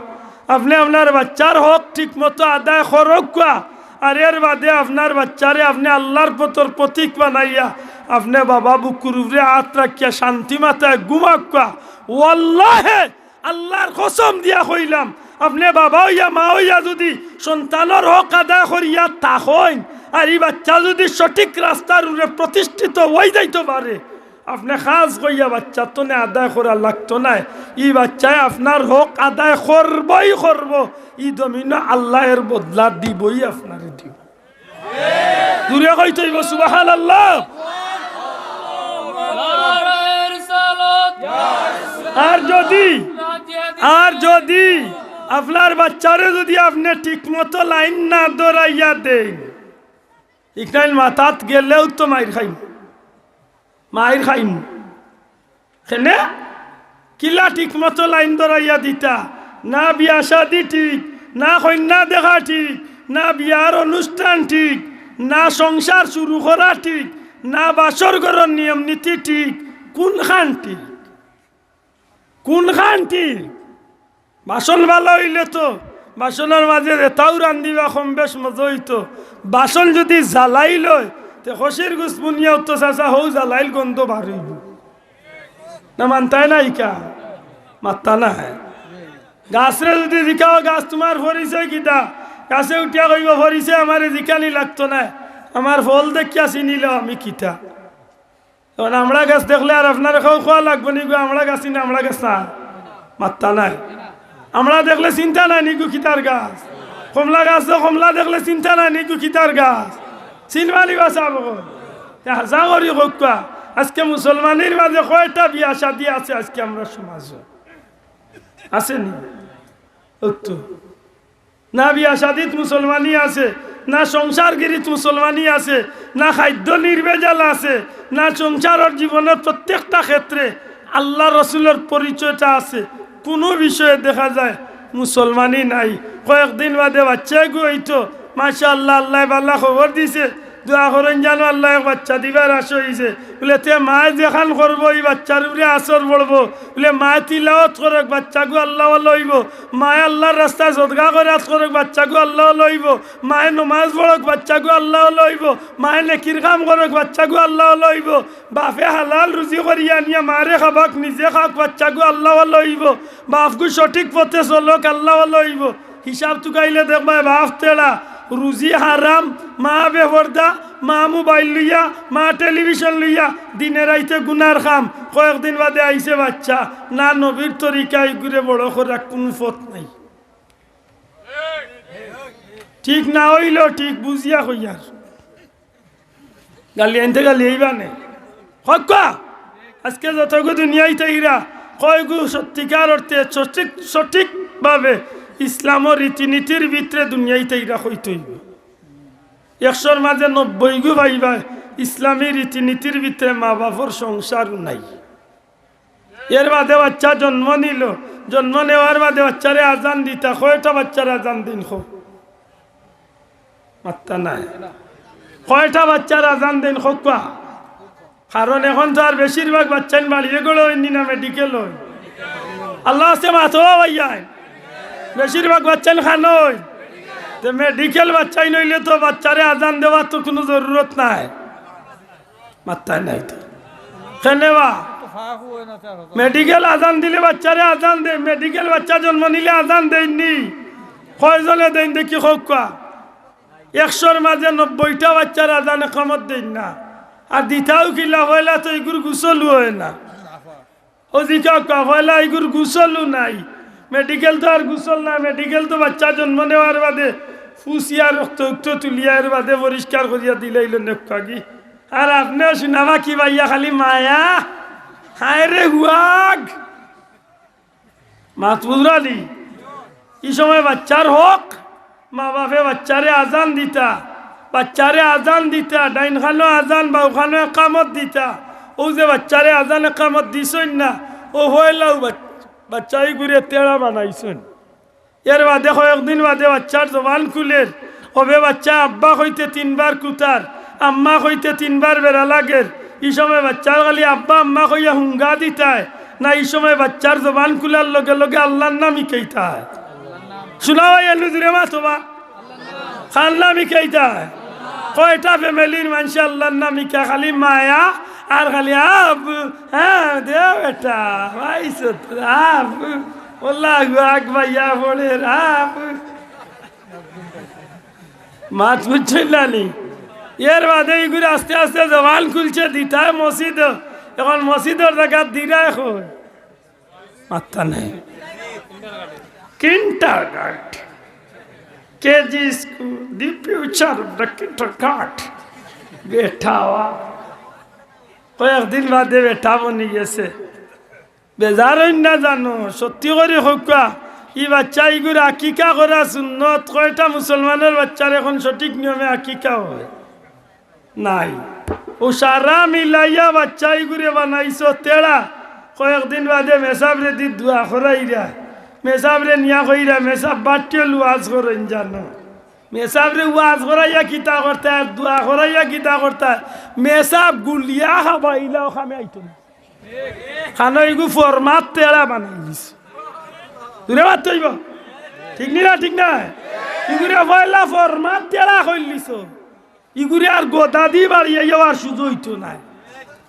আপনে আপনার বাইচ্চার হক ঠিকমতো আদায় করউক্কা, আর এর বাদে আপনার বাইচ্চারে আপনে আল্লার পথর পথিক বানাইয়া আপনে বাবা বুকুর উপরে আত রাখিয়া শান্তি মাতায় ঘুমাউক্কা।" ওয়াল্লাহে, আল্লার কসম দিয়া কইলাম, আপনে বাবা অইয়া, মা অইয়া যুদি সন্তানর হক আদায় করিয়া থাকইন, আর ই বাচ্চা যুদি সঠিক রাস্তার উপরে প্রতিষ্ঠিত অই যাইতো পারে, আপনে খাস কইয়া বাচ্চার তনে আদায় করা লাগতো নায়। ই বাচ্চায় আপনার হক আদায় করবই করবো। ই জমিনো আল্লায় এর বদলা দিবই, আপনারে দিবো। জুরে কইতে অইবো, সুবহানাল্লাহ। আর যুদি, আর যুদি আপনার বাচ্চারে যুদি আপনে ঠিকমতো লাইন না ধরাইয়া দেইন, ইকরাইল মাতাত গেলেও তো মাইর খাইমু, মাইর খাইমু। কেনে? কিলা ঠিকমতো লাইন ধরাইয়া দিতা? না বিয়া শাদি ঠিক, না কইন্যা দেখা ঠিক, না বিয়ার অনুষ্ঠান ঠিক, না সংসার শুরু করা ঠিক, না বাসর ঘরর নিয়ম নীতি ঠিক। কুনখান ঠিক? কুনখান ঠিক? বাসন ভালা অইলে তো বাসনর মাঝে যেতাউ রান্ধিবা কম বেশ মজা অইতো। বাসন যুদি জ্বালাইল অয়, তে খসির গুস বুনিয়াও তো চাচা হউ জ্বালাইল গন্ধ বার অইবো। না মানতায় না ইকা? মাত্তা না। গাছরে যুদি জিকাও, "গাছ তুমার পরিচয় কিতা?" গাছে উঠিয়া কইবো, "পরিচয় আমারে জিকানি লাগতো নায়, আমার ফল দেখিয়া চিনিলাও আমি কিতা।" এখন আমড়া গাছ দেখলে আর আপনারে কেউ কওয়া লাগবো নি গো, আমড়া গাছ নি, আমড়া গাছ না? মাত্তা নাই। আমড়া দেখলে চিনতা নায় নি গো কিতার গাছ? কমলা গাছ তো কমলা দেখলে চিনতা নায় নি গো কিতার গাছ? চিনবা নি বা চাবো। তে হাছা করি কউক্কা, আজকে মুসলমানির মাঝে কয়টা বিয়া শাদি আছে আজকে আমরার সমাজো? আছে নি? অতো। না বিয়া শাদিত মুসলমানি আছে, না সংসারগিরিত মুসলমানি আছে, না খাদ্য নির্ভেজাল আছে, না সংসারর জীবনর প্রত্যেকটা ক্ষেত্রে আল্লার রসুলর পরিচয়টা আছে। কুনু বিষয়ে দেখা যায় মুসলমানি নাই। কয়েকদিন বাদে বাচ্চাগু অইতো, মাশাআল্লাহ, আল্লায় ভালা খবর দিছে, দোয়া করইন জানো আল্লায় এক বাচ্চা দিবার আশা অইছে। বুলে, তে মায়ে যেখান করবো, ই বাচ্চার উপরে আসর পড়বো। বুলে, মায়ে তিলাওত করউক, বাচ্চাগু আল্লাওয়ালা অইবো। মায়ে আল্লার রাস্তায় সদকা খয়রাত করউক, বাচ্চাগু আল্লাওয়ালা অইবো। মায়ে নমাজ পড়উক, বাচ্চাগু আল্লাওয়ালা অইবো। মায়ে নেকির কাম করউক, বাচ্চাগু আল্লাওয়ালা অইবো। বাপে হালাল রুজি করিয়া আনিয়া মারে খাবাক, নিজে খাউক, বাচ্চাগু আল্লাওয়ালা অইবো। বাপগু সঠিক পথে চলউক, আল্লাওয়ালা অইবো। হিসাব তুকাইলে দেখবায়, বাপ তেড়া, রুজি হারাম, মা বেপর্দা, মা মোবাইল লইয়া, মা টেলিভিশন লইয়া, দিনে রাইতে গুনার কাম। কয়েকদিন বাদে আইছে বাচ্চা, না নবীর তরিকায় ইগুরে বড় করার কুনু পথ নাই। ঠিক না অইলো ঠিক, বুঝিয়া কইয়ার। গালি আনতে গালি এইবা নে। হক্কা, আজকে যতগু দুনিয়াইত আইরা, কয়গু সত্যিকার অর্থে সঠিক, সঠিকভাবে ইসলামর রীতিনীতির ভিতরে দুনিয়াইত আইরা কইতে অইবো। একশোর মাঝে নব্বইগু পাইবা ইসলামী রীতিনীতির ভিতরে মা বাপর সংসার নাই। এর বাদে বাচ্চা জন্ম নিলো, জন্ম নেওয়ার বাদে বাচ্চারে আজান দিতা, কয়টা বাচ্চার আজান দেইন কও? মাত্তা নাই। কয়টা বাচ্চার আজান দেইন কউক্কা? কারণ এখন তো আর বেশিরভাগ বাচ্চাইন বাড়িয়ে গড়ে অইন নি না মেডিকেল অইন। আল্লাহ আছে মাতো ভাইয়াইন। বেশিরভাগ বাচ্চাইন খানো অইন। তে মেডিকেল বাচ্চাইন অইলে তো বাচ্চারে আজান দেওয়ার তো কুনু জরুরত নাই। মাত্তায় নাই তো। কেনে বা? মেডিকেল আজান দিলে বাচ্চারে আজান দেইন, মেডিকেল বাচ্চা জন্ম নিলে আজান দেইন নি? কয়জনে দেইন দেখি কউক্কা? একশোর মাঝে নব্বইটা বাচ্চার আজান একামত দেইন না। আর দিতাও কিলা, পয়লা তো ইগুর গুসলও অয় না। ও জি কাকা, পয়লা ইগুর গুসলও নাই। মেডিকেল তো আর গুসল না, মেডিকেল তো বাচ্চা জন্ম নেওয়ার বাদে ফুসিয়া রক্ত উক্ত তুলিয়া এর বাদে পরিষ্কার করিয়া দিলাইলো নেককাগি। আর আপনেও শুনাবা কি ভাইয়া খালি মায়া? হায় রে হুয়াগ। মাত বুঝরা নি? ই সময় বাচ্চার হক, মা বাপে বাচ্চারে আজান দিতা, বাচ্চারে আজান দিতা, ডাইন খানো আজান, বাউ খানো একামত দিতা। অউ যে বাচ্চারে আজান একামত দিছইন না, অউ পয়লাউ বাচ-, বাচ্চা ইগুরে তেড়া বানাইছইন। এর বাদে কয়েকদিন বাদে বাচ্চার জবান খুলের, অবে বাচ্চায় আব্বা কইতে তিনবার কুতার, আম্মা কইতে তিনবার বেড়া লাগের। ই সময় বাচ্চার খালি আব্বা আম্মা কইয়া হুঙ্গা দিতায়, না ই সময় বাচ্চার জবান খুলার লগে লগে আল্লার নাম হিকাইতায়? শুনা ভাই, এনু জুরে মাতো বা। কার নাম হিকাইতায়? কয়টা ফ্যামিলির মানষে আল্লার নাম হিকা? খালি মায়া আর খালি আব, হ্যাঁ, দে বেটা, ভাই সত, আব, আল্লাহু আকবার, ইয়া পড়ে, আব। মাত বুঝছইন না নি? এর বাদে ইগুর আস্তে আস্তে জবান খুলছে, দিতায় মসজিদ, এখন মসজিদর জাগাত দিরায় কই? মাত্তা নাই। Kindergarten, KG school, the future of the kindergarten। বেটা ওয়া। কয়েকদিন বাদে বেটা বনি গেছে। বেজার অইন না জানো, সত্যি করি কউক্কা, ই বাচ্চা ইগুর আকিকা করা সুন্নত। কয়টা মুসলমানর বাচ্চার এখন সঠিক নিয়মে আকিকা হয়? নাই। অউ সারা মিলাইয়া বাচ্চা ইগুরে বানাইছো তেড়া। কয়েকদিন বাদে মেসাবরে দি দোয়া করাইরা, মেসাবরে নিয়া কইরা, মেসাব বাট্টিল ওয়াজ করইন জানো। মেসাবরে ওয়াজ করাইয়া কিতা করতায়, দোয়া করাইয়া কিতা করতায়? মেসাব গুলিয়া খাবাইলাও কামে আইতো না। কারণ ইগু ফরমাত তেড়া বানাইলিছো। জুরে মাততে অইবো। ঠিক নি না? ঠিক না? ইগুরে পয়লা ফরমাত তেড়া করিলিছো। ইগুরে আর গদা দি বাড়িয়াইয়াও আর সুজা অইতো নায়।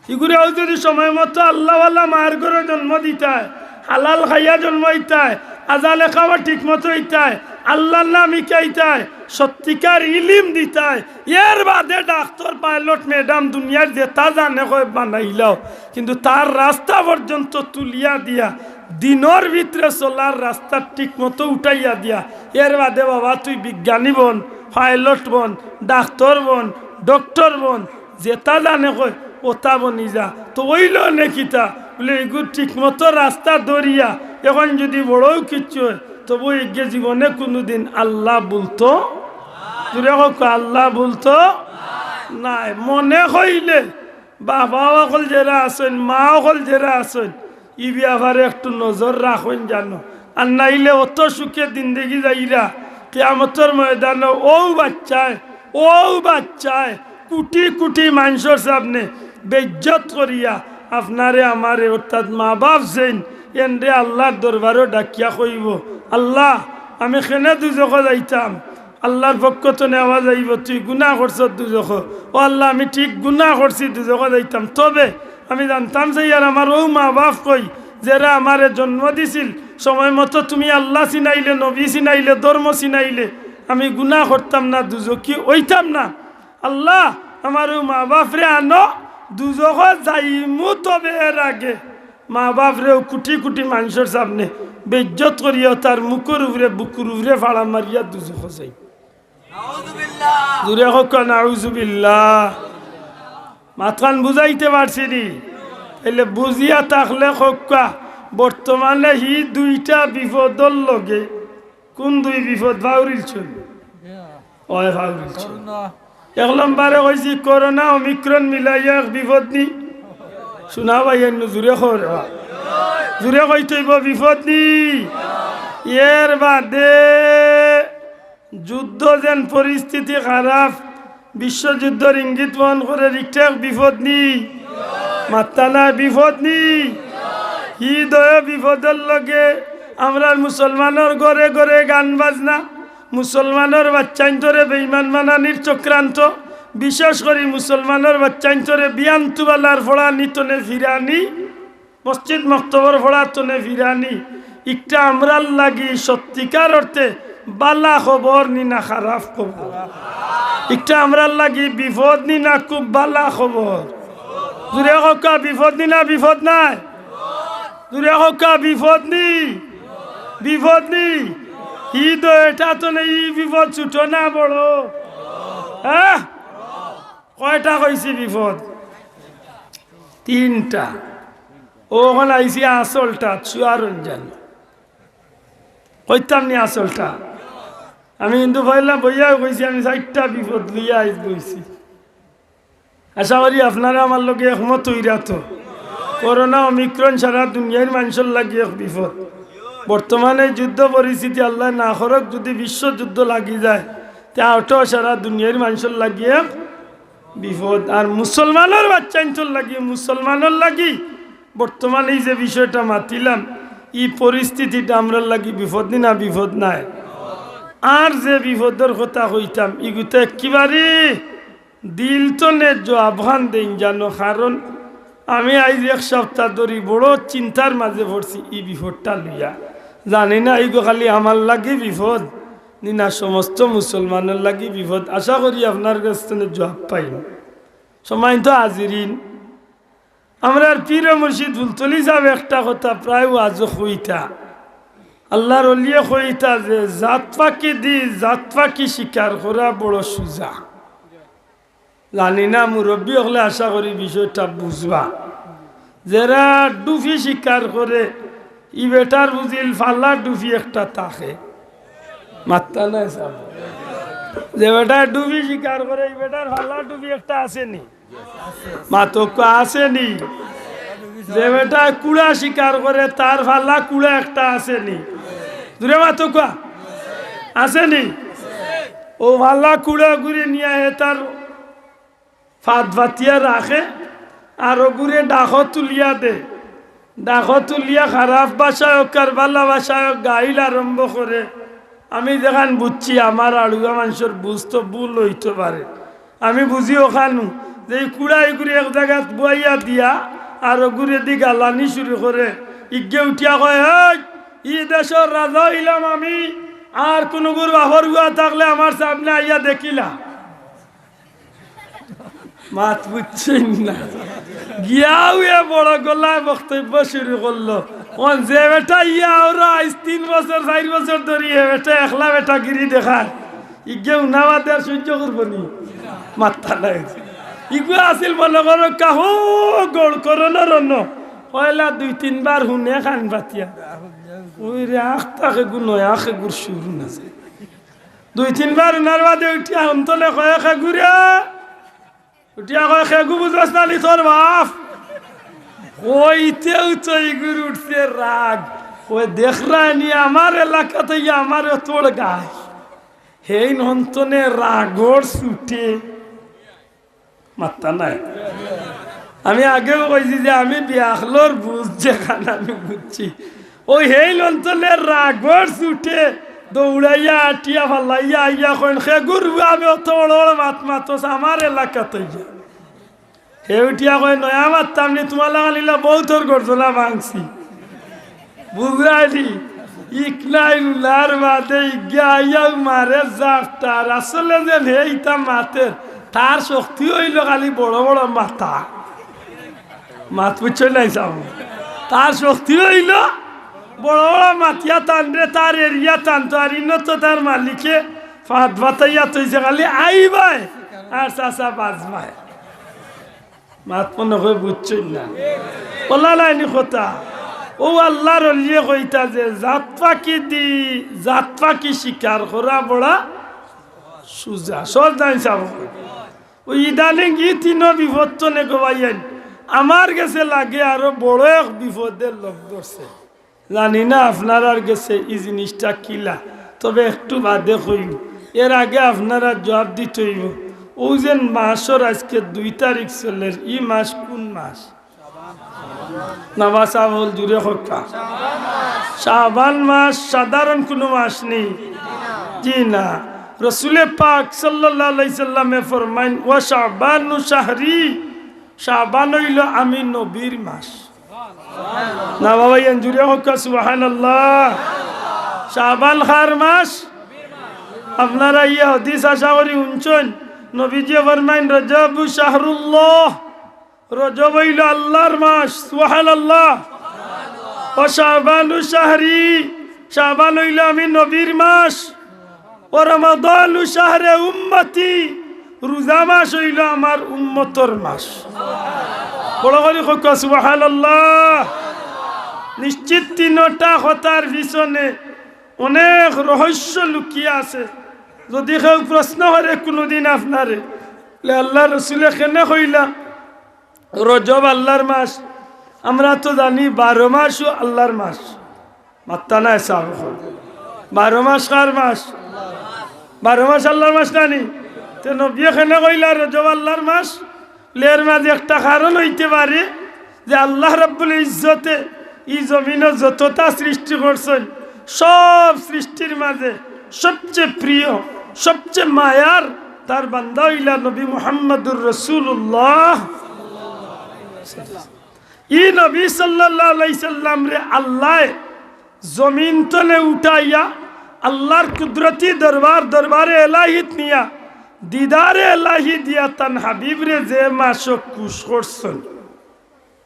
ইগুরে অউ যদি সময় মতো আল্লাহওয়ালা মার ঘরো জন্ম দিতায়, হালাল খাইয়া জন্ম অইতায়, আজানে কামে ঠিক মতো অইতায়, আল্লাহর নাম হিকাইতায়, সত্যিকার ইলিম দিতায়, এর বাদে ডাক্তর, পাইলট, ম্যাডাম, দুনিয়ার যেতা জানে কয় বানাইলাও, কিন্তু তার রাস্তা পর্যন্ত তুলিয়া দিয়া, দিনর ভিতরে চলার রাস্তা ঠিক মতো উঠাইয়া দিয়া, এর বাদে বাবা তুই বিজ্ঞানী বন, পাইলট বন, ডাক্তর বন, ডক্টর বন, যেতা জানে কয়, ওতা বনি যা। তো অইলো নে কিতা? বুলে, ইগু ঠিক মতো রাস্তা ধরিয়া, এখন যদি বড়ও কিচ্ছু হয়, তবু ইগে জীবনে কুনুদিন আল্লাহ ভুলতো, জুরে কউক্কা, আল্লাহ ভুলতো নায়। মনে কইলে, বাবা অকল যেরা আছইন, মা অকল যেরা আছইন, ই ব্যাপারে একটু নজর রাখইন জানো। আর নাইলে অত সুখে জিন্দেগি যাইরা, কিয়ামতর ময়দানো অউ বাচ্চায়, অউ বাচ্চায় কুটি কুটি মানষর সামনে বেইজ্জত করিয়া আপনারে আমারে, অর্থাৎ মা বাপ যেইন, এনরে আল্লাহর দরবারো ডাকিয়া কইবো, "আল্লাহ, আমি কেনে দুজখো যাইতাম?" আল্লাহর পক্ষ তনে আওয়াজ আইবো, "তুই গুনাহ করছস দুজখো।" "ও আল্লাহ, আমি ঠিক গুনাহ করছি, দুজখো যাইতাম, তবে আমি জানতাম চাই আর আমার অউ মা বাপ কই, যেরা আমারে জন্ম দিছিল, সময় মতো তুমি আল্লাহ চিনাইলে, নবী চিনাইলে, ধর্ম চিনাইলে, আমি গুনাহ করতাম না, দুজখি অইতাম না। আল্লাহ, আমার অউ মা বাপরে আনো, দুজখো যাইমু, তবে এর আগে মা বাপরে অউ কুটি কুটি মানষর সামনে বেইজ্জত করিয়া তার মুখর উপরে, বুকুর উপরে ফাড়া মারিয়া দুজখো যাই।" জুরে কউক্কা, নাউজুবিল্লাহ। মাতখান বুঝাইতে পারছি নি? তাইলে বুঝিয়া থাকলে কউক্কা, বর্তমানে হি দুইটা বিপদর লগে কুন দুই বিপদ ফাউরিলছইন? অয় ফাউরিলছইন। এক নম্বরে কইছি করোনা, ওমিক্রন মিলাইয়া এক বিপদ নি? শুনা ভাই, এন্নু জুরে কও রে বা। জুরে কইতে অইবো, বিপদ নি? এর বাদে যুদ্ধ যেন পরিস্থিতি খারাপ, বিশ্বযুদ্ধর ইঙ্গিত বহন করের, ইটা এক বিপদ নি? মাত্তা নাই, বিপদ নি? হি দুইও বিপদর লগে আমরার মুসলমানর ঘরে ঘরে গান বাজনা, মুসলমানর বাচ্চাইন্তরে বেঈমান বানানির চক্রান্ত, বিশেষ করি মুসলমানর বাচ্চাইন্তরে বিয়ান তুবালার ফড়ানি তনে ফিরানি, মসজিদ মক্তবর ফড়া তনে ফিরানি, ইকটা আমরার লাগি সত্যিকার অর্থে বালা খবর নি না খারাপ খবর? ইকটা আমরার লাগি বিপদ নি না খুব বালা খবর? জুরে কউক্কা, বিপদ নি না বিপদ নায়? জুরে কউক্কা, বিপদ নি? বিপদ নি? হি দুইটা তনে ই বিপদ ছুটো না বড়? হ্যাঁ? কয়টা কইছি বিপদ? তিনটা। অখন আইছি আসলটা, চুয়ারঞ্জন। কইতাম নি আসলটা? আমি কিন্তু পয়লা বইয়াও কইছি, আমি চাইরটা বিপদ লইয়া আইজ বইছি। আশা করি আপনারা আমার লগে একমত অইরা তো। করোনা ওমিক্রন সারা দুনিয়ার মানষর লাগি এক বিপদ। বর্তমানে যুদ্ধ পরিস্থিতি আল্লায় না করউক, যুদি বিশ্বযুদ্ধ লাগি যায়, তে অউটাও সারা দুনিয়ার মানষর লাগি এক বিপদ। আর মুসলমানর বাচ্চাইন্তর লাগি, মুসলমানর লাগি বর্তমানে ই যে বিষয়টা মাতিলাম, ই পরিস্থিতিটা আমরার লাগি বিপদ নি না বিপদ নায়? আর যে বিপদর কথা কইতাম, ইগুতা একেবারে দিল তনে জুয়াবখান দেইন জানো, কারণ আমি আইজ এক সপ্তাহ ধরি বড় চিন্তার মাঝে পড়ছি ই বিপদটা লইয়া। জানি না ইগু খালি আমার লাগি বিপদ নি না, সমস্ত মুসলমানর লাগি বিপদ। আশা করি আপনার কাছ থনে জুয়াব পাইমু। সম্মানিত হাজিরিন, আমরার পীর মুর্শিদ ফুলতলি সাবে একটা কথা প্রায় ওয়াজো কইতা, আল্লার অলিয়ে কইতা যে জাত পাখিদি জাত পাখি শিকার করা বড় সুজা। জানি না, মুরব্বি অকলে আশা করি বিষয়টা বুঝবা। যেরা ডুফি শিকার করে, ই বেটার বুঝিল ফাল্লা ডুফি একটা থাকে। মাত্তা নাই সাব। যে বেটায় ডুফি শিকার করে, ই বেটার ফাল্লা ডুফি একটা আছে নি? মাতক আছে নি? যে বেটায় কুড়া শিকার করে, তার ফাল্লা কুড়া একটা আছে নি? জুরে মাতক আছে নি? অউ ফাল্লা কুড়া গুরে নিয়া হে তার ফাদ ফাতিয়া রাখে, আর অগুরে ডাকো তুলিয়া দে। ডাকো তুলিয়া খারাপ ভাষায় অউক আর ভালা ভাষায় অউক গাইল আরম্ভ করে। আমি যেখান বুঝছি, আমার আড়ুয়া মানষর বুঝ তো ভুল অইতো পারে। আমি বুঝি অখানউ যে ই কুড়া ইগুরে এক জাগাত বওয়াইয়া দিয়া আর অগুরেদি গালানি শুরু করে। ইগে উঠিয়া কয়, "এই, ই দেশর রাজা অইলাম আমি, আর কুনুগুর বাফর পুয়া থাকলে আমার সামনে আইয়া দেখিলা।" মাত বুঝছইন না। গিয়াউ এ বড় গলায় বক্তব্য শুরু করলো। অন যে বেটা ইয়া ওরা আইজ তিন বছর, চাইর বছর ধরি হে বেটা একলা বেটাগিরি দেখার। ইগে উনাবাদে আর সহ্য করবো নি? মাত্তা নাই। ইগু আছিল মনে করো কাহো গড় করো না রন। পয়লা দুই তিনবার হুনে খান পাতিয়া। ওই রে আখ তাকে গু নয়া খেগুর শুরু না। দুই তিনবার উনার বাদে উঠিয়া হন্তনে কয়ে, "খেগুরে।" উঠিয়া কয়, "খেগু বুঝস না নি তোর বাফ?" কইতেউ তো ইগুর উঠছে রাগ। কয়, "দেখরায় নি আমার এলাকাত আইয়া আমারে তোর গায়।" হেইন হন্তনে রাগর ছুটে মাত্তা নাই। আমি আগেউ কইছি যে আমি বিয়াখলর বুঝ যেখান আমি বুঝছি। অউ হেইন অন্তনে রাগর ছুটে দৌড়াইয়া আটিয়া ফালাইয়া আইয়া কইন, "খেগুর পুয়া, আমি অত বড় বড় মাত মাতস আমার এলাকাত আইয়া।" হে উঠিয়া কয়, "নয়া মাততাম নি, তুমার লাখান ইলা বউতর গর্দনা ভাঙছি।" বুঝরায় নি? ইকনাইল উলার বাদে ইগে আইয়াউ মারে জাপটার। আসলে যেন হে ইতা মাতের, তার শক্তি অইলো খালি বড় বড় মাতা। মাত বুঝছইন নাই সাব? তার শক্তি অইলো বড় বড় মাতিয়া তানরে, তার এরিয়া তানতো, আর ইনো তো তার মালিকে ফাদ ফাতাইয়া থইছে, খালি আইবায় আর চাচা বাজবায়। মাত মনে কয় বুঝছইন না। অলা নায় নি কথা। অউ আল্লার অলিয়ে কইতা যে জাত পাখিদি জাত পাখি শিকার করা বড়া সুজা। সহজ নায় সাব। অউ ইদানিং ই তিনো বিপদ থনে গো ভাইয়াইন, আমার গেছে লাগে আরো বড় এক বিপদে লগ ধরছে। জানি না আপনারার গেছে ই জিনিসটা কিলা, তবে একটু বাদে কইমু। এর আগে আপনারা জুয়াব দিতে অইবো। অউ যেন মাসর আইজকে দুই তারিখ চলের, ই মাস কুন মাস? না বা সাব অকল জুরে কউক্কা। শাবান মাস সাধারণ কুনু মাস নি? জি না। রসুলে পাক সাল্লাল্লাহু আলাইহি সাল্লামে ফরমাইন, "ওয়া শাবানু শাহরি", শাবান অইলো আমি নবীর মাস। না বা ভাইয়াইন, জুরে কউক্কা সুবহানাল্লাহ। শাবান কার মাস? আপনারা ই হাদিস আশা করি হুনছইন। নবীজিয়ে ফরমাইন, "রজবু শাহরুল্লাহ", রজব অইলো আল্লার মাস। সুবহানাল্লাহ। "ওয়া শাবানু শাহরি", শাবান অইলো আমি নবীর মাস। "ওয়া রমাদানু শাহরে উম্মতি", রোজা মাস অইলো আমার উম্মতর মাস। বড় করি কউক্কা সুবহানাল্লাহ। নিশ্চিত তিনোটা কথার পিছনে অনেক রহস্য লুকিয়া আছে। যদি কেউ প্রশ্ন করে কুনুদিন আপনারে, "লে আল্লার রসুলে কেনে কইলা রজব আল্লার মাস? আমরা তো জানি বারো মাসও আল্লার মাস।" মাত্তা নায় সাব অকল। বারো মাস কার মাস? বারো মাস আল্লার মাস না নি? তে নবীয়ে কেনে কইলা রজব আল্লার মাস? লে এর মাঝে একটা কারণ অইতে পারে যে আল্লাহ রাব্বুল ইজ্জতে ই জমিনো যততা সৃষ্টি করছইন, সব সৃষ্টির মাঝে সবচেয়ে প্রিয়, সবচেয়ে মায়ার তার বান্দা অইলা নবী মুহাম্মাদুর রাসূলুল্লাহ। ই নবী সাল্লাল্লাহু আলাইহি সাল্লামরে আল্লায় জমিন তনে উঠাইয়া আল্লাহর কুদরতি দরবার, দরবারে এলাহিত নিয়া, দিদারে এলাহি দিয়া তান হাবিবরে যে মাসো খুশ করছইন,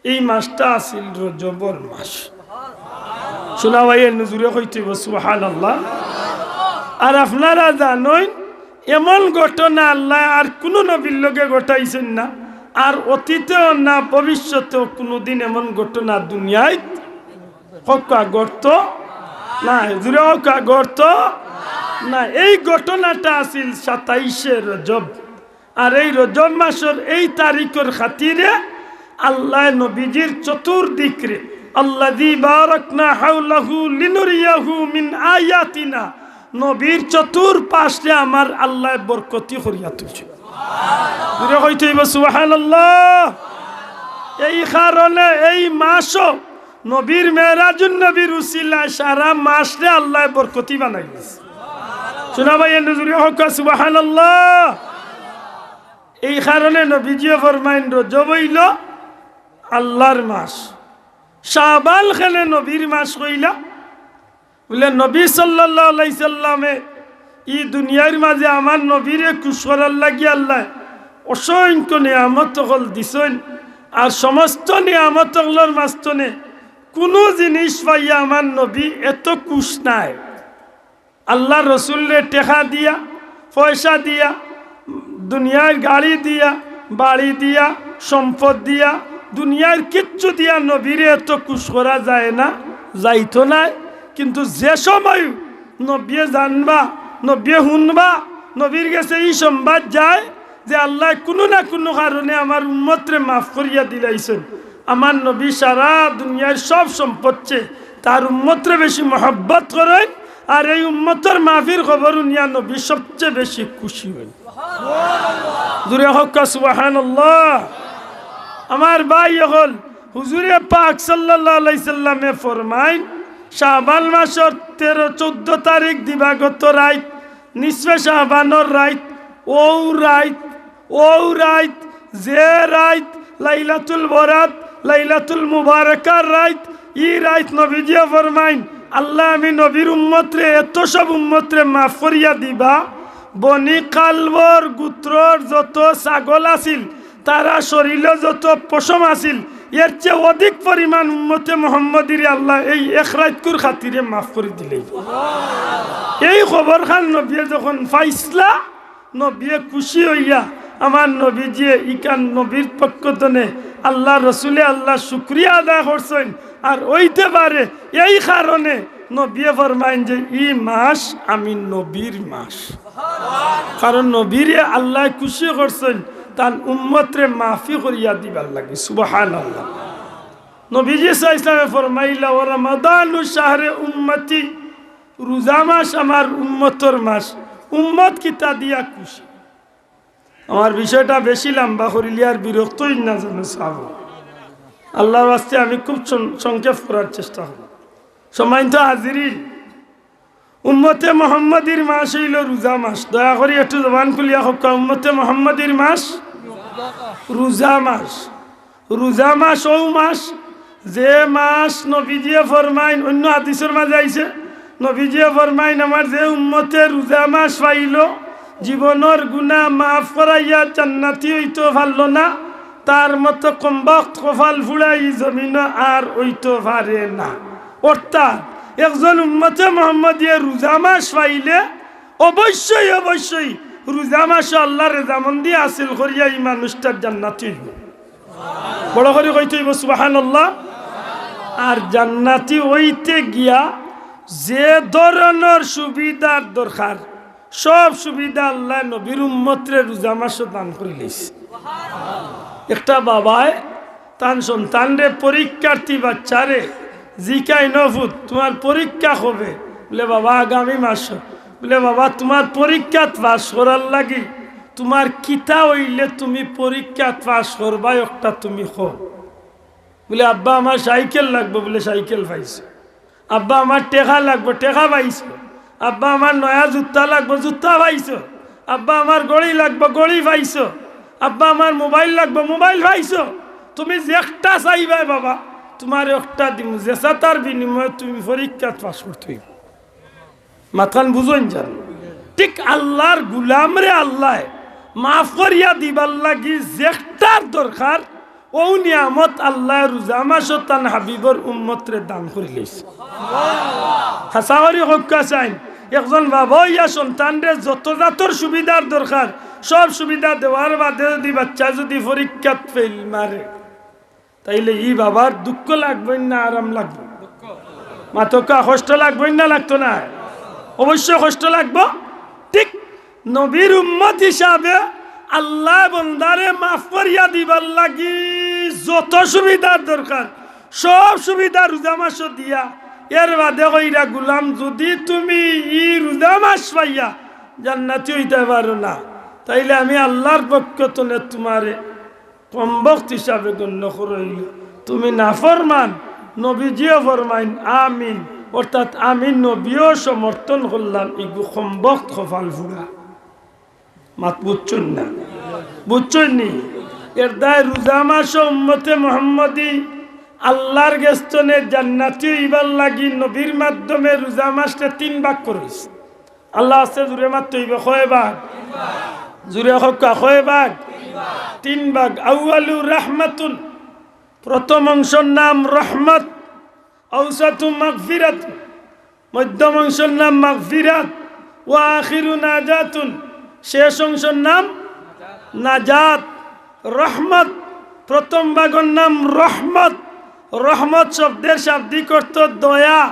এই মাসটা আছিল রজবর মাস। শুনা ভাই, এর নজরে কইতে হইব, সুবহানাল্লাহ। আর আপনারা জানইন, এমন ঘটনা আল্লাহ আর কুনু নবীর লগে ঘটাইছইন না, আর অতীতেও না, ভবিষ্যতেও কুনুদিন এমন ঘটনা দুনিয়াত কউক্কা ঘটতো নায়, জুরে কউক্কা ঘটতো নায়। এই ঘটনাটা আছিল সাতাইশে রজব। আর এই রজব মাসর এই তারিখর খাতিরে আল্লায় নবীজির চতুর্দিকরে, আল্লাযী বারাকনা হাওলাহু লিনুরিয়াহু মিন আয়াতিনা, নবীর চতুর্পাশরে আমার আল্লায় বরকতি করিয়া তুলছে। জুরে কইতে হইব সুবহানাল্লাহ। এই কারণে এই মাসও নবীর মেরাজুন নবীর উসিলায় সারা মাসরে আল্লায় বরকতি বানাই দিছে। শুনা ভাই, এর নজরে কউক্কা সুবহানাল্লাহ। এই কারণে নবীজিয়ে ফরমাইন, রজব অইল আল্লাহর মাস। শাবান কেনে নবীর মাস কইলা? বুলে, নবী সাল্লাল্লাহু আলাইহি সাল্লামে ই দুনিয়ার মাঝে আমার নবীরে খুশ করার লাগি আল্লায় অসংখ্য নিয়ামত অকল দিছইন। আর সমস্ত নিয়ামত অকলর মাঝখানে কুনু জিনিস পাইয়া আমার নবী এত খুশ নায়। আল্লাহর রসুলরে টেকা দিয়া, পয়সা দিয়া, দুনিয়ার গাড়ি দিয়া, বাড়ি দিয়া, সম্পদ দিয়া, দুনিয়ার কিচ্ছু দিয়া নবীরে এত খুশ করা যায় না, যাইতো নায়। কিন্তু যে সময় নবিয়ে জানবা, নবিয়ে হুনবা, নবীর গেছে ই সংবাদ যায় যে আল্লায় কুনু না কুনু কারণে আমার উম্মতরে মাফ করিয়া দিলাইছইন। আমার নবী সারা দুনিয়ার সব সম্পদ চেয়ে তার উম্মতরে বেশি মহব্বত করইন, আর এই উম্মতর মাফির খবর হুনিয়া নবী সবচেয়ে বেশি খুশি অইন। জুরে কউক্কা সুবহানাল্লাহ। আমার ভাই অকল, হুজুরে পাক সাল্লাল্লাহু আলাইহি সাল্লামে ফরমাইন, শাবান মাসর তেরো চৌদ্দ তারিখ দিবাগত রাইত, নিসফে শাবানর রাইত, অউ রাইত, অউ রাইত, যে রাইত লাইলাতুল বরাত, লাইলাতুল মুবারাকার রাইত, ই রাইত নবীজিয়ে ফরমাইন, আল্লায় আমি নবীর উম্মতরে এত সব উম্মতরে মাফ করিয়া দিবা, বনি কালবর গুত্রর যত ছাগল আছিল, তারা শরীলো যত পশম আছিল, এর চেয়ে অধিক পরিমাণ উম্মতে মুহাম্মদীরে আল্লায় এই এক রাইতকুর খাতিরে মাফ করি দিলাইবা। এই খবর খান নবিয়ে যখন পাইছলা, নবিয়ে খুশি অইয়া আমার নবীজিয়ে ইখান নবীর পক্ষ তনে আল্লাহর রসুলে আল্লাহর শুকরিয়া আদায় করছইন। আর অইতে পারে এই কারণে নবিয়ে ফরমাইন যে ই মাস আমি নবীর মাস, কারণ নবীরে আল্লায় খুশি করছইন তান উম্মতরে মাফি করিয়া দিবার লাগি। সুবহানাল্লাহ। নবীজি সাল্লাল্লাহু আলাইহি ওয়াসাল্লামে ফরমাইলা, "ওয়া রমাদানু শাহরে উম্মতি", রোজা মাস আমার উম্মতর মাস। উম্মত কিতা দিয়া খুশি? আমার বিষয়টা বেশি লম্বা করিলে আর বিরক্ত অইন না যেন সাব। আল্লাহর ওয়াস্তে আমি খুব সং-, সংক্ষেপ করার চেষ্টা করব। সম্মানিত হাজিরিন, উম্মতে মোহাম্মদীর মাস অইল রোজা মাস। দয়া করি একটু জবান খুলিয়া কউক্কা, উম্মতে মোহাম্মদীর মাস রোজা মাস। রোজা মাস অউ মাস, যে মাস নবীজিয়ে ফরমাইন, অন্য হাদিসর মাঝে আইছে, নবীজিয়ে ফরমাইন, আমার যে উম্মতে রোজা মাস পাইল, জীবনর গুনাহ মাফ করাইয়া জান্নাতি অইতো পারল না, তার মতো কমবখত কপাল ফুড়া ই জমিনো আর অইতো পারে না। অর্থাৎ একজন উম্মতে মোহাম্মদীয়ে রোজা মাস পাইলে অবশ্যই, অবশ্যই রোজা মাসো আল্লাহর রেজামন্দি হাসিল করিয়া ই মানুষটা জান্নাতি অইব। বড় করি কইতে অইব সুবহানাল্লাহ। আর জান্নাতি অইতে গিয়া যে ধরনর সুবিধার দরকার, সব সুবিধা আল্লায় নবীর উম্মতরে রোজা মাসো দান করিলিছে। একটা বাবায় তান সন্তানরে, পরীক্ষার্থী বাচ্চারে জিকাইন, "ও ফুত, তুমার পরীক্ষা কবে?" বুলে, "বাবা, আগামী মাসো।" বুলে, "বাবা, তুমার পরীক্ষাত পাস করার লাগি তুমার কিতা অইলে তুমি পরীক্ষাত পাস করবায়, একটা তুমি কও।" বুলে, "আব্বা, আমার সাইকেল লাগবো।" বুলে, "সাইকেল পাইছো।" "আব্বা, আমার টেকা লাগবো।" "টেকা পাইছো।" "আব্বা, আমার নয়া জুতা লাগবো।" "জুতা পাইছো।" "আব্বা, আমার ঘড়ি লাগবো।" "ঘড়ি পাইছো।" "আব্বা, আমার মোবাইল লাগবো।" "মোবাইল পাইছো।" "তুমি যেকটা চাইবায় বাবা, তুমারে একটা দিমু, যেছাতার বিনিময়ে তুমি পরীক্ষাত পাস করতে অইবো।" মাতখান বুঝইন যান। ঠিক আল্লার গুলামরে আল্লায় মাফ করিয়া দিবার লাগি যেকটার দরকার, অউ নিয়ামত আল্লায় রোজা মাসো তান হাবিবর উম্মতরে দান করিলাইছে। হাছা করি কউক্কা চাইন, একজন বাবা অইয়া সন্তানরে যত জাতর সুবিধার দরকার, সব সুবিধা দেওয়ার বাদে যুদি বাচ্চায় যুদি পরীক্ষাত ফেইল মারে, তাইলে ই বাবার দুঃখ লাগবো না আরাম লাগবো? মাতউক্কা, কষ্ট লাগবো না লাগতো না? অবশ্য কষ্ট লাগবো। ঠিক নবীর উম্মত হিসাবে আল্লায় বন্দারে মাফ করিয়া দিবার লাগি যত সুবিধার দরকার, সব সুবিধা রোজা মাসো দিয়া, এর বাদে কইরা, "গুলাম, যুদি তুমি ই রোজা মাস পাইয়া জান্নাতি অইতায় পারো না, তাইলে আমি আল্লার পক্ষ তনে তুমারে কমবখত হিসাবে গণ্য করইল।" তুমি নাফরমান, নবীজিও ফরমাইন, "আমিন।" অর্থাৎ আমি নবীও সমর্থন করলাম, ইগু কমবখত কপাল ফুড়া। মাত বুঝছইন না? বুঝছইন নি? এর দায় রোজা মাসো উম্মতে মুহাম্মদী আল্লার গেছ তনে জান্নাতি অইবার লাগি নবীর মাধ্যমে রোজা মাসরে তিন ভাগ করইছে। আল্লার ওয়াস্তে জুরে মাততে অইবো, কয় ভাগ? জুরে কউক্কা, কয় ভাগ? তিন ভাগ। আউয়ালু রাহমাতুন, প্রথম অংশর নাম রহমত, আউসাতু মাগফিরাতুন, মধ্যম অংশর নাম মাগফিরাত, ওয়া আখিরু নাজাতুন, শেষ অংশর নাম নাজাত। রহমত, প্রথম ভাগর নাম রহমত। রহমত শব্দের শাব্দিক অর্থ দয়া।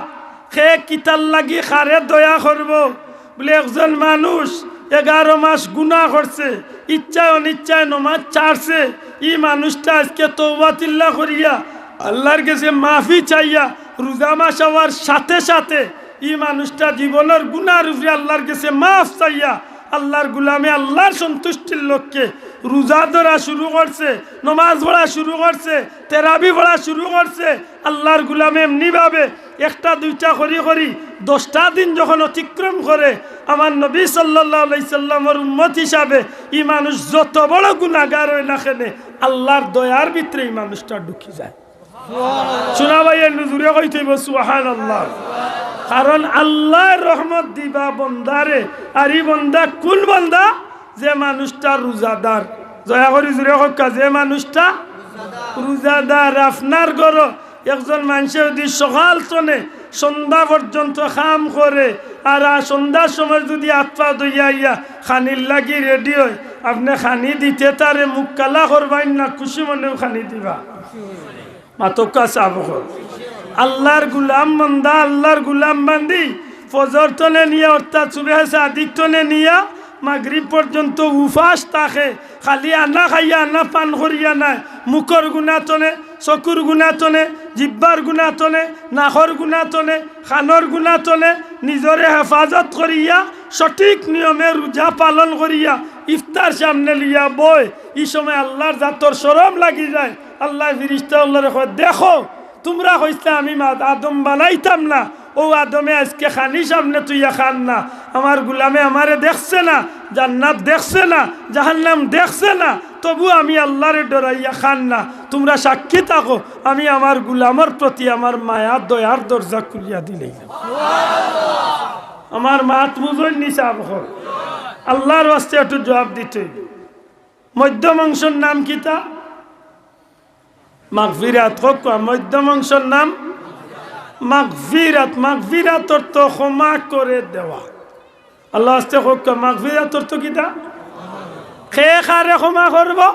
কে কিতার লাগি কারে দয়া করবো? বলে, একজন মানুষ এগারো মাস গুনা করছে, ইচ্ছায় অনিচ্ছায় নমাজ ছাড়ছে, ই মানুষটা আইজকে তওবা তিল্লা করিয়া আল্লার গেছে মাফি চাইয়া রোজা মাস আওয়ার সাথে সাথে ই মানুষটা জীবনর গুনার উপরে আল্লার গেছে মাফ চাইয়া আল্লার গুলামে আল্লার সন্তুষ্টির লক্ষ্যে রোজা ধরা শুরু করছে, নমাজ পড়া শুরু করছে, তেরাবি পড়া শুরু করছে। আল্লার গুলামে এমনিভাবে একটা দুইটা করি করি দশটা দিন যখন অতিক্রম করে, আমার নবী সাল্লাল্লাহু আলাইহি সাল্লামর উম্মত হিসাবে ই মানুষ যত বড় গুনাগার অয় না কেনে, আল্লার দয়ার ভিতরে ই মানুষটা ঢুকি যায়। শুনা ভাই, একটু জুরে কইতে অইবো সুবহানাল্লাহ। কারণ আল্লায় রহমত দিবা বন্দারে, আর ই বন্দা কুন বন্দা? যে মানুষটা রোজাদার। দয়া করি জুরে কউক্কা, যে মানুষটা রোজাদার। আপনার ঘরো একজন মানষে যুদি সকাল তনে সন্ধ্যা পর্যন্ত কাম করে, আর আ-, সন্ধ্যার সময় যুদি আত পা ধইয়া আইয়া খানির লাগি রেডি অয়, আপনে খানি দিতে তারে মুখ কালা করবাইন না, খুশি মনেউ খানি দিবা? মাতউক্কা সাব অকল। আল্লার গুলাম বন্দা, আল্লার গুলাম বান্দি, ফজর তনে নিয়া, অর্থাৎ সুবহে সাদিক তনে নিয়া মাগরিব পর্যন্ত উপাস থাকে, খালি আনা খাইয়া আনা পান করিয়া নায়, মুখর গুনা তনে, চকুর গুনা তনে, জিব্বার গুনা তনে, নাকর গুনা তনে, কানর গুনা তনে, নিজরে হেফাজত করিয়া, সঠিক নিয়মে রোজা পালন করিয়া, ইফতার সামনে লইয়া বয়, ই সময় আল্লার জাতর শরম লাগি যায়। আল্লায় ফিরিস্তা অকলরে কয়, "দেখো, তুমরা কইছলা আমি মা-, আদম বানাইতাম না, অউ আদমে আইজকে খানি সামনে থইয়া খার না, আমার গুলামে আমারে দেখছে না, জান্নাত দেখছে না, জাহান্নাম দেখছে না, তবু আমি আল্লারে ডরাইয়া খার না। তুমরা সাক্ষী থাকো, আমি আমার গুলামর প্রতি আমার মায়া দয়ার দরজা খুলিয়া দিলাইলাম।" আমার মাত বুঝইন নি সাব অকল? আল্লার ওয়াস্তে একটু জুয়াব দিতে অইবো। মধ্যম অংশর নাম কিতা? মাগফিরাত। কউক্কা, মধ্যম অংশর নাম মাগফিরাত। মাগফিরাত অর্থ ক্ষমা করে দেওয়া। আল্লার ওয়াস্তে কউক্কা, মাগফিরাত অর্থ কিতা? কে কারে ক্ষমা করবো?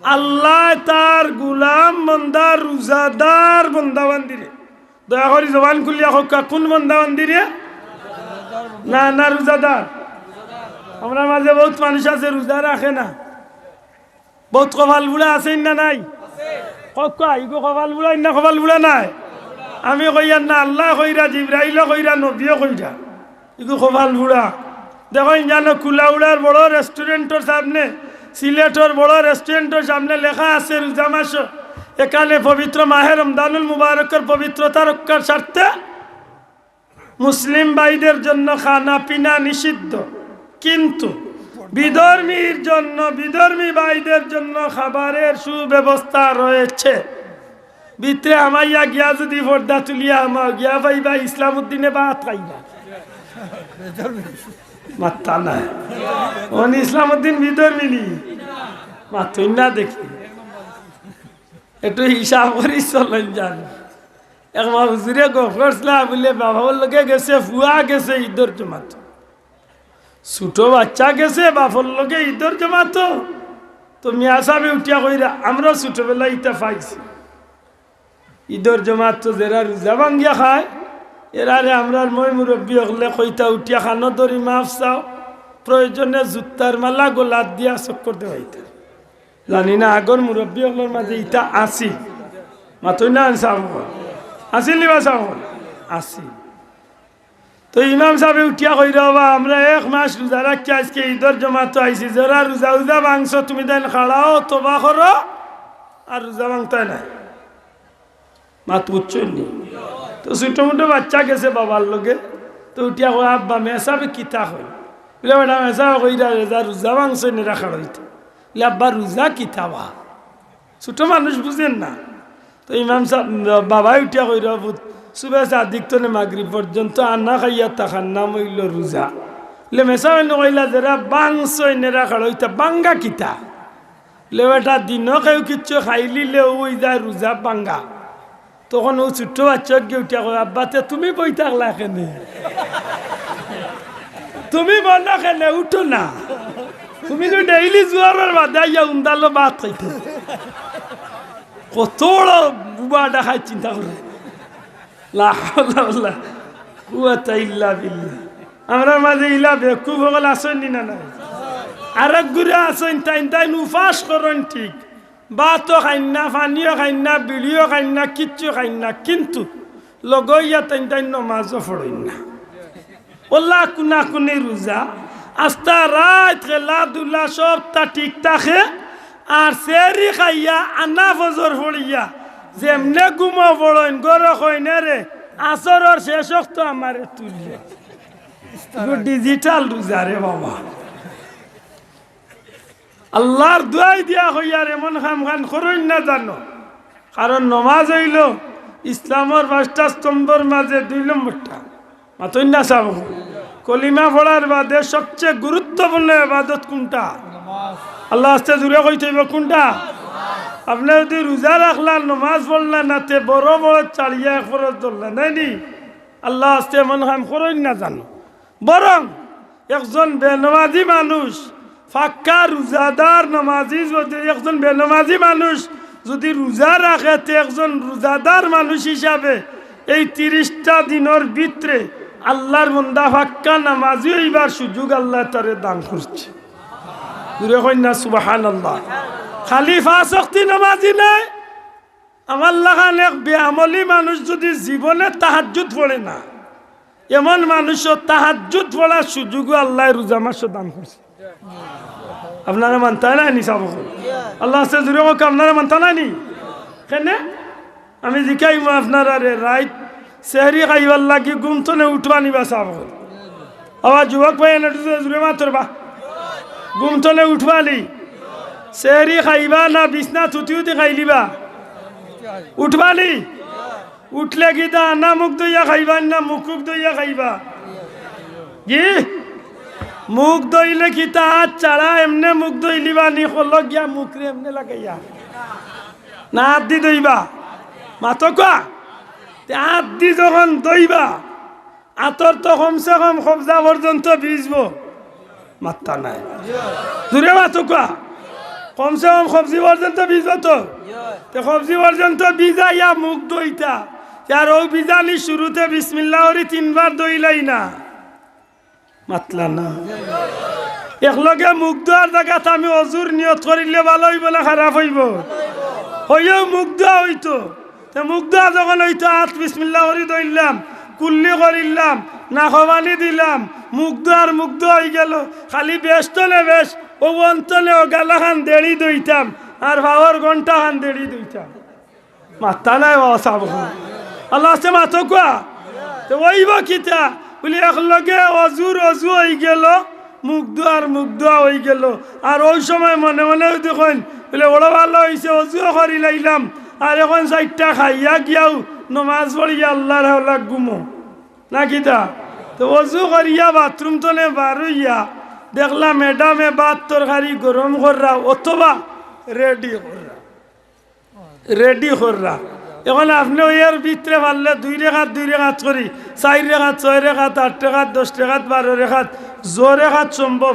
আল্লায় তার গুলাম বন্দা, রোজাদার বন্দা বান্দিরে। দয়া করি জবান খুলিয়া কউক্কা, কুন বন্দা বান্দিরে? না, না, রোজাদার। আমরার মাঝে বউত মানুষ আছে রোজা রাখে না। বউত কপাল ফুড়া আছে না নাই? কউক্কা, ইগু কপাল ফুড়া, ইন্না কপাল ফুড়া নায়? আমি কইয়ার না, আল্লায় কইরা, জিব্রাইলে কইরা, নবীয়ে কইরা। ইগু কপাল ফুড়া। দেখইন জানো, কুলাউড়ার বড় রেস্টুরেন্টর সামনে, সিলেটর বড় রেস্টুরেন্টর সামনে লেখা আছে, রোজা মাস, এখানে পবিত্র মাহে রমজানুল মুবারকর পবিত্রতা রক্ষার স্বার্থে মুসলিম ভাইদের জন্য খানা পিনা নিষিদ্ধ, কিন্তু বিধর্মীর জন্য, বিধর্মী ভাইদের জন্য খাবারের সুব্যবস্থা রয়েছে। ভিতরে হামাইয়া গিয়া যুদি পর্দা তুলিয়া হামাও, গিয়া পাইবা ইসলাম উদ্দিনে ভাত খাইবা। মাত্তা নাই। অন ইসলামউদ্দিন বিধর্মী নি? মাতইন না দেখি। একটু হিসাব করি চলইন যান। এক মা হুজুরে গফ করছিলা বুলে, বাবার লগে গেছে, ফুয়া গেছে ইদর জমাত। ছোট বাচ্চা গেছে বাপর লগে ইদর জমাত। তো মিয়া সাবে উঠিয়া কইরা, আমরা ছোটবেলায় ইতা পাইছি। ইদর জমাত তো যেরা রুজা ভাঙ্গিয়া খায়, এরারে আমরার ময় মুরব্বি অকলে কইতা, উঠিয়া কানো ধরি মাফ চাও, প্রয়োজনে জুতার মালা গলাত দিয়া চক্কর দেওয়াইতা। জানি না আগর মুরব্বি অকলর মাঝে ইতা আছিল। মাতইন না আন সাব অকল। আছিল নি বা সাব অকল? আছিল। তো ইমাম সাবে উঠিয়া কইরা, "বাবা, আমরা এক মাস রুজা রাখি আইজকে ইদর জমাত আইছি, যেরা রুজা উজা ভাঙছো তুমি তাইন খাড়াও, তওবা করো, আর রুজা ভাঙতায় নায়।" মাত বুঝছইন নি? তো ছোট মুটো বাচ্চা গেছে বাবার লগে, তো উঠিয়া কয়, "আব্বা, মেসাবে কিতা কয়?" বুলে, "বেটা, মেসাবে কইরা যেরা রুজা ভাঙছইন এরা খাড়ইতা।" বুলে, "আব্বা, রুজা কিতা বা?" ছোট মানুষ বুঝের না। তো ইমাম সাব, বাবায় উঠিয়া কইরা, "পুত, সুবে সাদিক তনে মাগরিব পর্যন্ত আনা খাইয়া থাকার নাম অইলো রুজা।" বুলে, "মেসাবে নু কইলা যেরা ভাঙছইন এরা খাড়ইতা, ভাঙ্গা কিতা?" বুলে, "বেটা, দিনো কেউ কিচ্ছু খাইলিলে অউ অইযায় রুজা ভাঙ্গা।" তখন অউ ছোট্ট বাচ্চা গিয়া উঠিয়া কয়, "আব্বা, তে তুমি বই থাকলায় কেনে? তুমি বনো কেনে? উঠো না। তুমি তো ডেইলি জোহরর বাদে আইয়া উন্দালো ভাত খাইতায়।" কত বড় বুবা ডাকাইত চিন্তা করো। লা হাওলা ওয়ালা কুওয়াতা ইল্লা বিল্লাহ। আমরার মাঝে ইলা বেকুব অকল আছইন নি না নাই? আরক গুরা আছইন, তাইন তাইন উপাস করইন ঠিক, ভাতও খাইন না, পানিও খাইন না, বিড়িও খাইন না, কিচ্ছু খাইন না, কিন্তু লগে অইয়া তাইন তাইন নমাজও পড়ইন না। অলা কুনাকুনি রুজা, আস্তা রাইত খেলাধুলা সবতা ঠিক থাকে, আর সেহরি খাইয়া আনা ফজর পড়িয়া যেমনে ঘুমো পড়ইন, ঘরো কইন, "রে, আসরর শেষ অক্ত আমারে তুলিয়া।" ইগু digital রুজা রে বাবা। আল্লার দুয়াই দিয়া কইয়ার এমন কাম খান করইন না জানো, কারণ নমাজ অইলো ইসলামর পাঁচটা স্তম্ভর মাঝে দুই নম্বরটা। মাতইন না সাব। কলিমা পড়ার বাদে সবচেয়ে গুরুত্বপূর্ণ ইবাদত কুনটা? আল্লার ওয়াস্তে জুরে কইতে অইবো কুনটা? আপনে যুদি রুজা রাখলা, নমাজ পড়লা না, তে বড় বড় চাড়িয়া এক ফরজ ধরলা, নায় নি? আল্লার ওয়াস্তে এমন কাম করইন না জানো। বরং একজন বেনমাজি মানুষ, পাক্কা রুজাদার নমাজি যুদি, একজন বেনমাজি মানুষ যুদি রুজা রাখে, তে একজন রুজাদার মানুষ হিসাবে এই তিরিশটা দিনর ভিতরে আল্লার বন্দা পাক্কা নমাজি অইবার সুযোগ আল্লায় তারে দান করছে। জুরে কইন না সুবহানাল্লাহ। খালি পাঁচ ওয়াক্তি নমাজি নায়, আমার লাখান এক বেআমলি মানুষ যুদি জীবনে তাহাজ্জুদ পড়ে না, এমন মানুষও তাহাজ্জুদ পড়ার সুযোগও আল্লায় রুজা মাসো দান করছে। আপনারা মানতা নায় নি সাব? আল্লার ওয়াস্তে জুরে কউক্কা, আপনারা মানতা নায় নি? কেনে? আমি জিকাইমু আপনারারে, রাইত সেহরি খাইবার লাগি ঘুম তনে উঠবা নি বা সাব? আবার যুবক ভাই, এনে একটু জুরে মাতর বা। ঘুম তনে উঠবা নি? সেহরি খাইবা না বিছনাত হুতি হুতি খাইলিবা? উঠবা নি? উঠলে কিতা আনা মুখ ধইয়া খাইবা না মুখ ধইয়া খাইবা? জি? মুখ ধইলে কিতা আত ছাড়া এমনে মুখ ধইলিবা নি, কলো গিয়া মুখরে এমনে লাগাইয়া? না আত দি ধইবা? মাতো কুয়া? তে আত দি যখন ধইবা, আতর তো কমসে কম কবজা পর্যন্ত ভিজবো। মাত্তা নাই। জুরে মাতো কুয়া? কমসে কম কবজি পর্যন্ত ভিজবো তো? তে কবজি পর্যন্ত ভিজাইয়া মুখ ধইতা। আর অউ ভিজানির শুরুতে বিসমিল্লাহ করি তিনবার ধইলাই না। মাতলা না। একলগে মুখ ধোয়ার জাগাত আমি অজুর নিয়ত করিলে ভালা অইবো না খারাপ অইবো? অইয়াউ মুখ ধোয়া অইতো। তে মুখ ধোয়া যখন অইতো, আত বিসমিল্লাহ করি ধইলাম, কুল্লি করিলাম, নাকো পানি দিলাম, মুখ ধোয়ার মুখ ধোয়া অইগেলো। খালি বেশ তনে বেশ, অউ অন্তনে অউ গালাখান দেড়ি ধইতাম, আর পাওর ঘন্টাখান দেড়ি ধইতাম। মাত্তা নাই বাবা সাব। আল্লার ওয়াস্তে মাতো কুয়া? তে অইবো কিতা? বুলি একলগে অজুর অজু অইগেলো, মুখ ধোয়ার মুখ ধোয়া অইগেলো। আর অউ সময় মনে মনে যুদি কইন, বুলি, "বড় ভালা অইছে, অজুও করিলাইলাম, আর এখন চাইরটা খাইয়া গিয়াউ নমাজ পড়িয়া আল্লার হাওলাত ঘুমো।" না কিতা? তো অজু করিয়া বাথরুম তনে বার অইয়া দেখলা ম্যাডামে ভাত তরকারি গরম কররা অথবা রেডি কররা, রেডি কররা। এখন আপনে অউ এর ভিতরে পারলে দুই রেকাত, দুই রেকাত করি, চাইর রেকাত, ছয় রেকাত, আট রেকাত, দশ রেকাত, বারো রেকাত, যে রেকাত সম্ভব,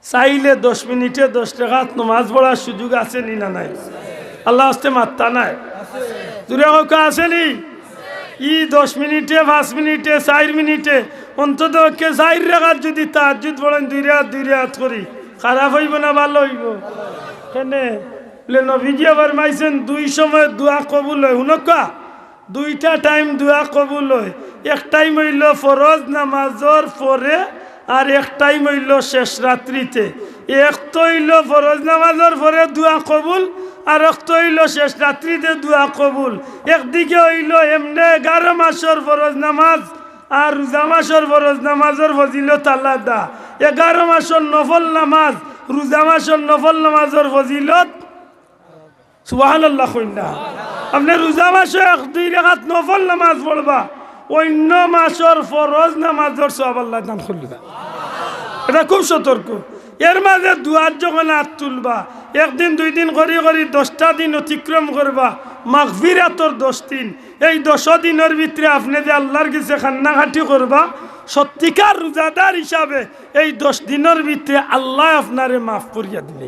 চাইলে দশ মিনিটে দশ রেকাত নমাজ পড়ার সুযোগ আছে নি না নাই? আল্লার ওয়াস্তে মাত্তা নাই। জুরে কউক্কা আছে নি? ই দশ মিনিটে, পাঁচ মিনিটে, চাইর মিনিটে, অন্তত পক্ষে চাইর রেকাত যুদি তাহাজ্জুদ পড়ইন দুই রেকাত, দুই রেকাত করি, খারাপ অইবো না ভালা অইবো? কেনে? বলে নবীজিয়ে ফরমাইছইন দুই সময় দোয়া কবুল অয়। হুনউক্কা, দুইটা টাইম দোয়া কবুল অয়। এক টাইম অইলো ফরজ নামাজর পরে, আর এক টাইম অইলো শেষ রাত্রিতে। এক তো অইলো ফরজ নামাজর পরে দোয়া কবুল, আর এক তো অইলো শেষ রাত্রিতে দোয়া কবুল। একদিকে অইলো এমনে এগারো মাসর ফরজ নামাজ আর রোজা মাসর ফরজ নামাজর ফজিলত আলাদা। এগারো মাসর নফল নামাজ, রোজা মাসর নফল নামাজর ফজিলত সুবহানাল্লাহ কইন না। আপনে রোজা মাসো এক দুই রেকাত নফল নামাজ পড়বা, অইন্য মাসর ফরজ নামাজর সওয়াব আল্লায় দান করিবা। ইটা খুব সতর্ক। এর মাঝে দোয়াত যখন আত তুলবা, একদিন দুইদিন করি করি দশটা দিন অতিক্রম করবা, মাগফিরাতর দশ দিন। এই দশ দিনর ভিতরে আপনে যে আল্লার গেছে কান্নাকাটি করবা, সত্যিকার রোজাদার হিসাবে এই দশ দিনর ভিতরে আল্লায় আপনারে মাফ করিয়া দিলে।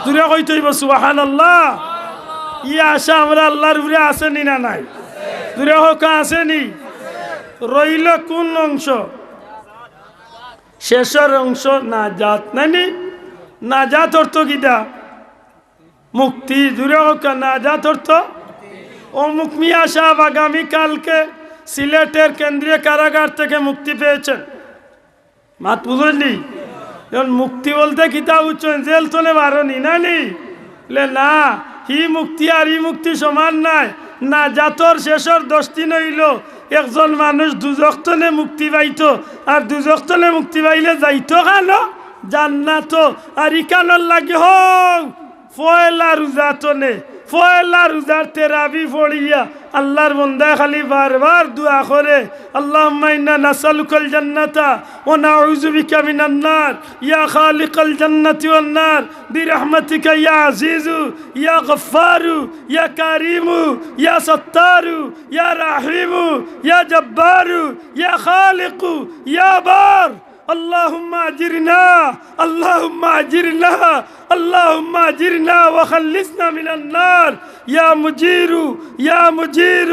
জুরে কইতে অইবো সুবহানাল্লাহ। ই আশা আমরার আল্লার উপরে আছে নি না নাই? জুরে কউক্কা আছে নি? রইলো কুন অংশ? শেষর অংশ নাজাত, নায় নি? নাজাত অর্থ কিতা? মুক্তি। জুরে কউক্কা নাজাত অর্থ? অমুক মিয়া সাব আগামী কালকে সিলেটের কেন্দ্রীয় কারাগার থেকে মুক্তি পেয়েছেন। মাত বুঝইন নি? এখন মুক্তি বলতে কিতা বুঝছইন? জেল তনে বারনি, নায় নি? বলে না, হি মুক্তি আর ই মুক্তি সমান নায়। নাজাতর শেষর দশ দিন অইলো একজন মানুষ দুজখ তনে মুক্তি পাইতো, আর দুজখ তনে মুক্তি পাইলে যাইতো কানো? জান্নাতো। আর ইকানোর লাগি হউ পয়লা রোজা তনে, পয়লা রোজার তেরাবি পড়িয়া আল্লার বন্দায় খালি বারবার দোয়া করে, اللهم إنا نسألك الجنة ونعوذ بك من النار، يا خالق الجنة والنار، برحمتك يا عزيز، يا غفار، يا كريم، يا ستار، يا رحيم، يا جبار، يا خالق، يا بار। اللهم أجرنا، اللهم أجرنا، اللهم أجرنا وخلصنا من النار। يا مجير، يا مجير،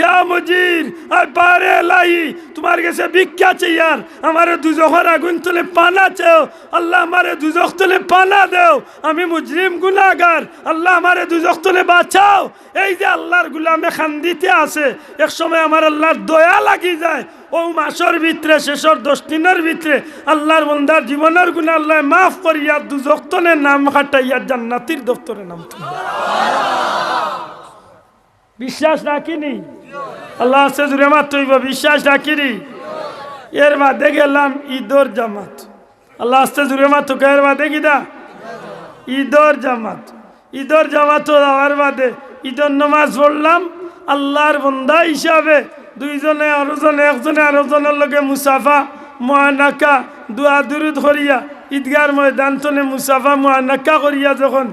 يا مجير। আয় বারে এলাহি, তুমার গেছে ভিক্ষা চাইয়ার, আমারে দুজখর আগুন তনে পানা চাও। আল্লাহ, আমারে দুজখ তনে পানা দেও, আমি মুজরিম গুনাগার। আল্লাহ, আমারে দুজখ তনে বাচাও। এই যে আল্লার গুলামে কান্দিতে আছে, এক সময় আমার আল্লার দয়া লাগি যায়। অউ মাসর ভিতরে, শেষর দশ দিনর ভিতরে আল্লার বন্দার জীবনর গুনা আল্লায় মাফ করিয়া দুজখ তনে নাম কাটাইয়া জান্নাতির দপ্তরে নাম তুলে। বিশ্বাস রাখি নি? আল্লার ওয়াস্তে জুরে মাততে অইবো, বিশ্বাস রাখি নি? এর বাদে গেলাম ইদর জামাত। আল্লার ওয়াস্তে জুরে মাতউক্কা, এর বাদে কিতা? ইদর জামাত। ইদর জামাতো যাওয়ার বাদে ইদর নমাজ পড়লাম, আল্লার বন্দা হিসাবে দুইজনে আরোজনে, একজনে আরোজনর লগে মুসাফা, মুআনাকা, দোয়া দুরুদ করিয়া ইদগার ময়দান তনে মুসাফা, মুআনাকা করিয়া যখন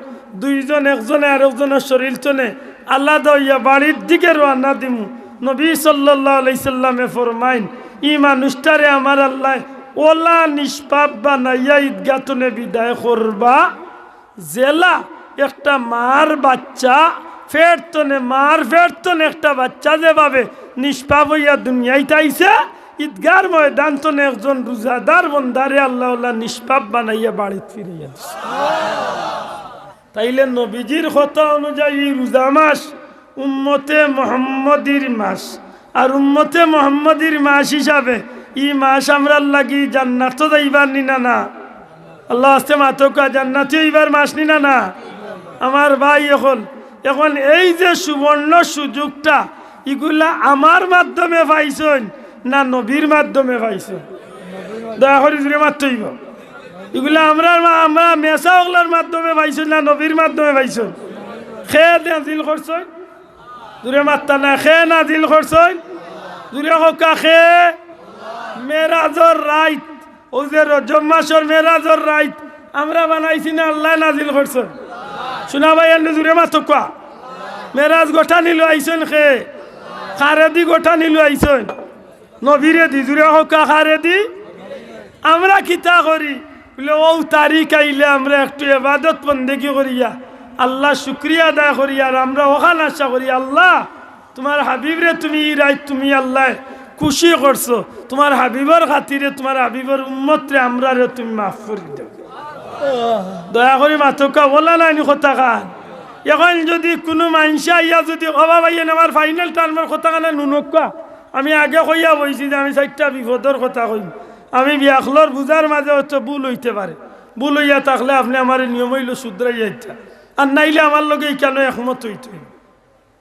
দুইজন একজনে আরোজনর শরীল তনে আলাদা অইয়া বাড়ির দিকে রওয়ানা দিমু, নবী সাল্লাল্লাহু আলাইহি সাল্লামে ফরমাইন, ই মানুষটারে আমার আল্লায় অলা নিষ্পাপ বানাইয়া ইদগা তনে বিদায় করবা, যেলা একটা মার বাচ্চা, পেট তনে, মার পেট তনে একটা বাচ্চা যেভাবে নিষ্পাপ অইয়া দুনিয়াইত আইছে, ইদগার ময়দান তনে একজন রোজাদার বন্দারে আল্লাহ আল্লাহ নিষ্পাপ বানাইয়া বাড়িত ফিরাইয়া দিছে। তাইলে নবীজির কথা অনুযায়ী রোজা মাস উম্মতে মোহাম্মদীর মাস। আর উম্মতে মোহাম্মদীর মাস হিসাবে ই মাস আমরার লাগি জান্নাতো যাইবার নি না, না? আল্লার ওয়াস্তে মাতউক্কা, জান্নাতি অইবার মাস নি না, না? আমার ভাই অকল, এখন এই যে সুবর্ণ সুযোগটা, ইগুলা আমার মাধ্যমে পাইছইন না নবীর মাধ্যমে পাইছইন? দয়া করি জুরে মাততে অইবো। ইগুলা আমরার মা-, আমরা মেসা অকলর মাধ্যমে পাইছইন না নবীর মাধ্যমে পাইছইন? কে নাজিল করছইন? জুরে মাততা না, কে নাজিল করছইন? জুরে কউক্কা, কে? মেরাজর রাইত, অউ যে রজব মাসর মেরাজর রাইত, আমরা বানাইছি না, আল্লায় নাজিল করছইন? শুনা ভাই, এমনে জুরে মাতউক্কা। মেরাজ গটানি লইয়া আইছইন কে? কারেদি গটানি লইয়া আইছইন? নবীরেদি। জুরে কউক্কা, কারেদি? আমরা কিতা করি? বুলে, অউ তারিখ আইলে আমরা একটু এবাদত বন্দেগি করিয়া, আল্লার শুকরিয়া আদায় করি, আর আমরা অখান আশা করি, আল্লা, তুমার হাবিবরে তুমি ই রাইত তুমি আল্লায় খুশি করছো, তুমার হাবিবর খাতিরে, তুমার হাবিবর উম্মতরে, আমরারে তুমি মাফ করি দেও। দয়া করি মাতউক্কা, অলা নায়নি কথাখান? অখন যুদি কুনু মানষে আইয়া যুদি, ও বাবা, ইয়ে আমার final term-র কথাখান হুনউক্কা, আমি আগে কইয়া বইছি যে আমি চাইরটা বিপদর কথা কইমু। আমি বেআক্কলর বুঝার মাঝে অয়তো ভুল অইতে পারে, ভুল অইয়া থাকলে আপনে আমারে নিয়ম অইলো শুধরাইয়া দিতা, আর নাইলে আমার লগে ইখানো একমত অইতে অইবো।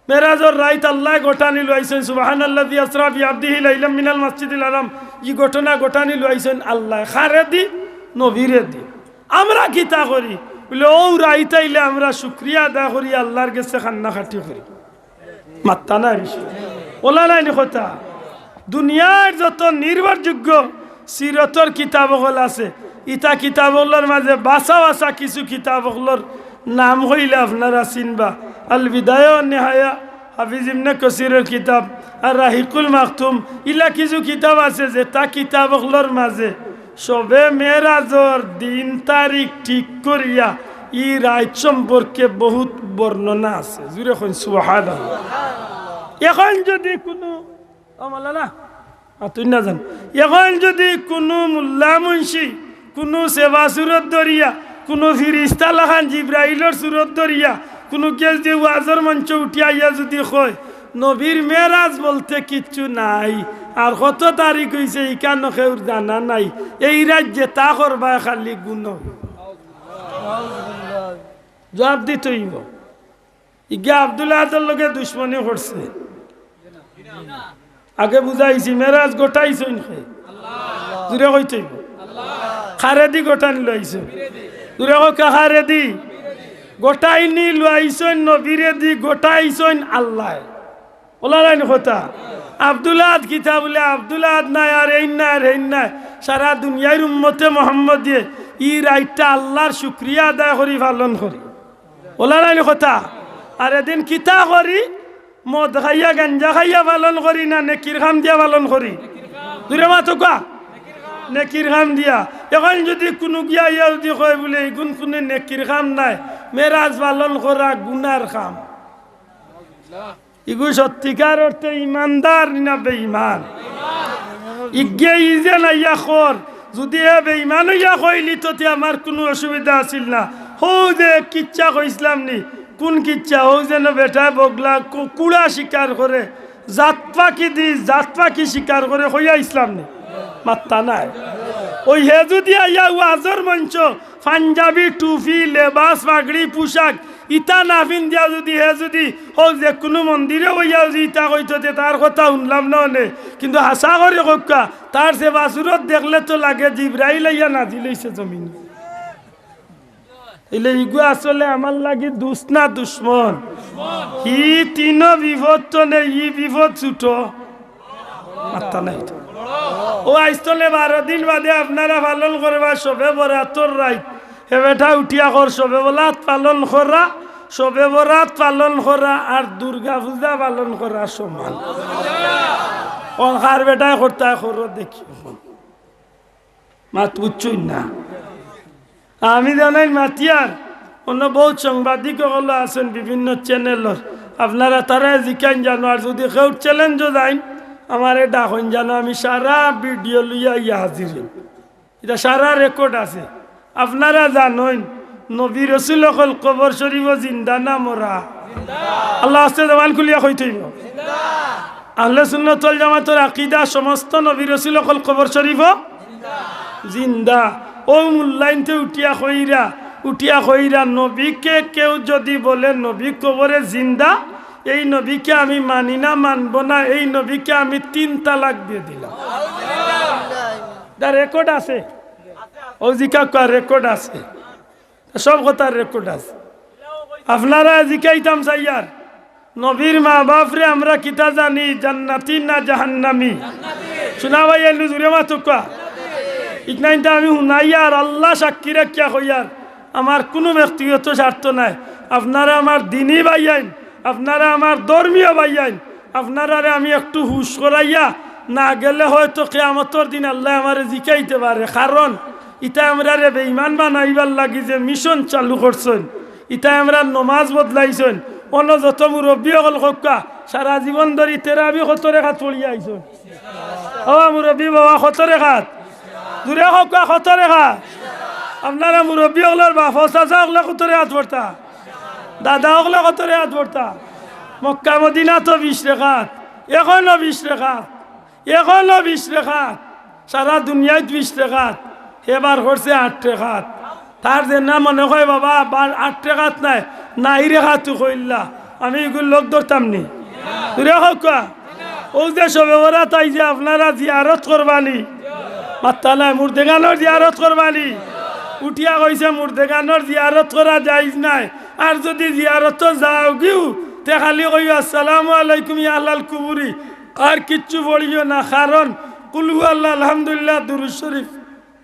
মেরাজর রাইত আল্লায় গটানি লইয়া আইছইন, সুবহানাল্লাযী আসরা বিআবদিহি লাইলাম মিনাল মাসজিদিল হারাম। ই ঘটনা গটানি লইয়া আইছইন আল্লায়। কারেদি? নবীরেদি। আমরা কিতা করি? বুলে, অউ রাইত আইলে আমরা শুকরিয়া আদায় করি, আল্লার গেছে কান্নাকাটি করি। মাত্তা নাই বেশি। অলা নায়নি কথা? দুনিয়ার যত নির্ভরযোগ্য সিরতর কিতাব অকল আছে, ইতা কিতাব অকলর মাঝে বাছা বাছা কিছু কিতাব অকলর নাম কইলে আপনারা চিনবা। আল বিদায়া ওয়ান নিহায়া, হাফিজ ইবনে কাসিরর কিতাব, আর রাহিকুল মাখতুম, ইলা কিছু কিতাব আছে যেতা কিতাব অকলর মাঝে শবে মেরাজর দিন তারিখ ঠিক করিয়া ই রাইত সম্পর্কে বহুত বর্ণনা আছে। জুরে কইন সুবহানাল্লাহ। অখন যুদি কুনু, ও মাওলানা, আ, তুই না জান। অখন যুদি কুনু মুল্লা মুন্সি, কুনু সেবা সুরত ধরিয়া, কুনু ফিরিস্তা লাখান জিব্রাইলর সুরত ধরিয়া, কুনু কেউ যে ওয়াজর মঞ্চো উঠিয়া আইয়া যুদি কয়, নবীর মেরাজ বলতে কিচ্ছু নাই, আর কত তারিখ অইছে ইখান কেউর জানা নাই, এই রাইত যেতা করবায় খালি গুনা। জুয়াপ দিতে অইবো। ইগিয়ে আব্দুল আহাদর লগে দুশমনি করছে। আগে বুঝাইছি, মেরাজ গটাইছইন কে? জুরে কইতে অইবো। কারেদি গটানি লইছে? জুরে কউক্কা, কারেদি? গটানি লইছইন নবীরেদি, গটাইছইন আল্লায়। অলা নায়নি কথা? আব্দুল আহাদ কিতা বুলে, আব্দুল আহাদ নাই, আর এইন নাই, আর হেইন নাই। সারা দুনিয়ার উম্মতে মোহাম্মদিয়ে ই রাইতটা আল্লার শুকরিয়া আদায় করি পালন করি। অলা নায়নি কথা? আর এদিন কিতা করি? মদ খাইয়া, গাঞ্জা খাইয়া পালন করি না নেকির কাম দিয়া পালন করি? জুরে মাতউক্কা। নেকির কাম দিয়া। অখন যুদি কুনু গিয়া ইয়া যুদি কয় বুলে, ইগুন কুনু নেকির কাম নায়, মেরাজ পালন করা গুনার কাম। ইগু সত্যিকার অর্থে ইমানদার নি না বেইমান? ইগিয়ে ই যে নাইয়া কর, যুদি এ বেইমান অইয়া কইলিতো তে আমার কুনু অসুবিধা আছিল না। হউ যে কিচ্ছা কইছলাম নি, কুন কিচ্ছা? হউ যেন বেটায় বগলা কু-, কুড়া শিকার করে, জাত পাখিদি জাত পাখি শিকার করে, কইয়া আইছলাম নি? মাত্তা নাই। অউ হে যুদি আইয়া ওয়াজর মঞ্চো পাঞ্জাবি, টুপি, লেবাস, পাগড়ি, পোশাক ইতা না ফিন্দিয়া যুদি হে যুদি হউ যে কুনু মন্দিরে বইয়া যুদি ইতা কইতো তে তার কথা হুনলাম না অনে। কিন্তু হাছা করি কউক্কা, তার সেবা সুরত দেখলে তো লাগে জিব্রাইল আইয়া নাজিল অইছে জমিনো। অইলে ইগু আসলে আমার লাগি দুস্ত না দুশমন? হি তিনো বিপদ তো নে, ই বিপদ ছুটো। মাত্তা নাই তো। অউ আইজ তলে বারো দিন বাদে আপনারা পালন করবা শবে বরাতর রাইত। হে বেটা উঠিয়া কর, শবে বরাত পালন করা, শবে বরাত পালন করা আর দুর্গা পূজা পালন করা সমান। অখন কার বেটায় করতায় করো দেখি। মাত বুঝছইন না? আমি জানাইন মাতিয়ার, অন্য বউত সাংবাদিক অকল আছইন বিভিন্ন চ্যানেলর, আপনারা তারারে জিকাইন জানো, আর যুদি কেউর চ্যালেঞ্জো যাইন, আমারে ডাকইন জানো, আমি সারা ভিডিও লইয়া ইয়া হাজির অইমু। ইটা সারা রেকর্ড আছে। আপনারা জানইন, নবী রসুল অকল কবর শরিফো জিন্দা না মরা? আল্লার ওয়াস্তে জবান খুলিয়া কইতে অইবো। আহলে সুন্নাত ওয়াল জামাতর আকিদা, সমস্ত নবী রসুল অকল কবর শরিফো জিন্দা। অউ মুল্লাইন্তে উঠিয়া কইরা, উঠিয়া কইরা, নবীকে কেউ যুদি বলে নবী কবরে জিন্দা, এই নবীকে আমি মানি না, মানবো না, এই নবীকে আমি তিন তালাক দিয়া দিলাম। ইটা রেকর্ড আছে, অউ জিকাউক্কা রেকর্ড আছে। সব কথার রেকর্ড আছে। আপনারারে জিকাইতাম চাইয়ার, নবীর মা-বাফরে আমরা কিতা জানি, জান্নাতি না জাহান্নামি? শুনা ভাইয়াইন, জুরে মাতউক্কা। ইকনাইনতা আমি হুনাইয়ার, আল্লাহ সাক্ষী রাখিয়া কইয়ার, আমার কুনু ব্যক্তিগত স্বার্থ নাই। আপনারা আমার দিনী ভাইয়াইন, আপনারা আমার ধর্মীয় ভাইয়াইন, আপনারারে আমি একটু হুশ করাইয়া না গেলে হয়তো কিয়ামতর দিন আল্লায় আমারে জিকাইতে পারে। কারণ ইতায় আমরারে বেঈমান বানাইবার লাগি যে মিশন চালু করছইন, ইতায় আমরার নমাজ বদলাইছইন। অনো যত মুরব্বি অকল কউক্কা, সারা জীবন ধরি তেরাবি কত রেকাত পড়িয়া আইছইন? ও মুরব্বি বাবা, কত রেকাত? জুরে কউক্কা, কত রেকাত? আপনারা মুরব্বি অকলর বাপ, চাচা অকলে কত রেকাত পড়তা? দাদা অকলে কত রেকাত পড়তা? মক্কা মদিনা তো বিশ রেকাত, অখনো বিশ রেকাত, অখনো বিশ রেকাত, সারা দুনিয়াত বিশ রেকাত, হে বার করছে আট রেকাত। তার যেন মনে কয়, বাবা, বার আট রেকাত নায়, নাই রেকাতউ কইলা, আমি ইগুর লগ ধরতাম নি। জুরে কউক্কা। অউ যে শবে বরাত আইছে আপনারা জিয়ারত করবা নি, মাত্তা নাই, মুর্দেগানর জিয়ারত করবা নি। উঠিয়া কইছে মুর্দেগানর জিয়ারত করা জায়েজ নায়, আর যুদি জিয়ারতো যাওগিউ তে খালি কইও আসসালামু আলাইকুম ইয়া আহলাল কুবুরি, আর কিচ্ছু পড়িও না, কারণ কুল হু আল্লাহ, আলহামদুলিল্লাহ, দুরুদ শরিফ,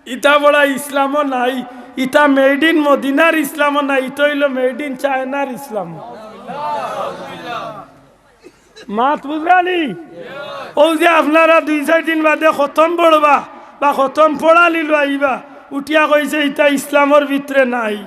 ইতা পড়া ইসলামো নাই, ইতা made in মদিনার ইসলামো নাই, ইতা অইলো made in চায়নার ইসলাম। মাত বুঝরা নি? অউ যে আপনারা দুই চাইর দিন বাদে খতম পড়বা বা খতম পড়ানি লইবা, উঠিয়া কইছে ইতা ইসলামর ভিতরে নাই।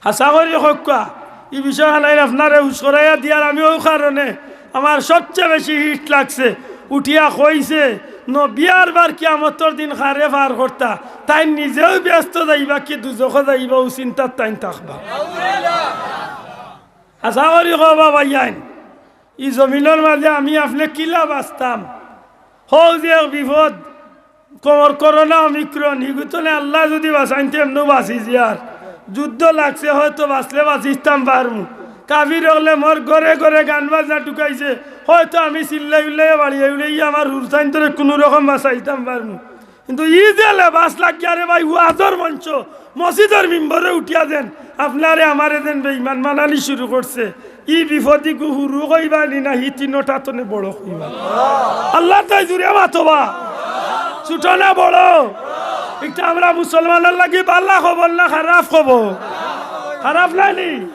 হাছা করি কউক্কা, ই বিষয় খানাইন আপনারে হুশ করাইয়া দিয়ার আমি অউ কারণে আমার সবচে বেশি হিট লাগছে। উঠিয়া কইছে, নবী আর বার কিয়ামতর দিন কারে পার করতা, তাইন নিজেউ বেহেস্তো যাইবা কি দুজখো যাইবা, অউ চিন্তাত তাইন থাকবা। হাছা করি কও বা ভাইয়াইন, ই জমিনর মাজে আমি আপনে কিলা বাচতাম? হউ যে এক বিপদ, কমর করোনা, অমিক্রন, ইগুতনে আল্লায় যুদি বাচাইন তে এমনেউ বাচি যিয়ার। যুদ্ধ লাগছে, হয়তো বাচলে বাচিতাম পারমু। কাফির অকলে মোর ঘরে ঘরে গান বাজনা ঢুকাইছে, হয়তো আমি চিল্লাই উল্লাইয়া বাড়িয়া উড়াইয়া আমার হুরুতাইন্তরে কুনু রকম বাচাইতাম পারমু। কিন্তু ই যে লেবাস লাগিয়া রে ভাই, ওয়াজর মঞ্চ, মসজিদর মিম্বরে উঠিয়া যেন আপনারে আমারে যেন বেঈমান বানানি শুরু করছে, ই বিপদ ইগু হুরু কইবা নি না হি তিনোটা তনে বড় কইবা? আল্লার দায় জুরে মাতো বা। ছোট না বড়? ইটা আমরা মুসলমানর লাগি ভালা খবর না খারাপ খবর? খারাপ নায় নি?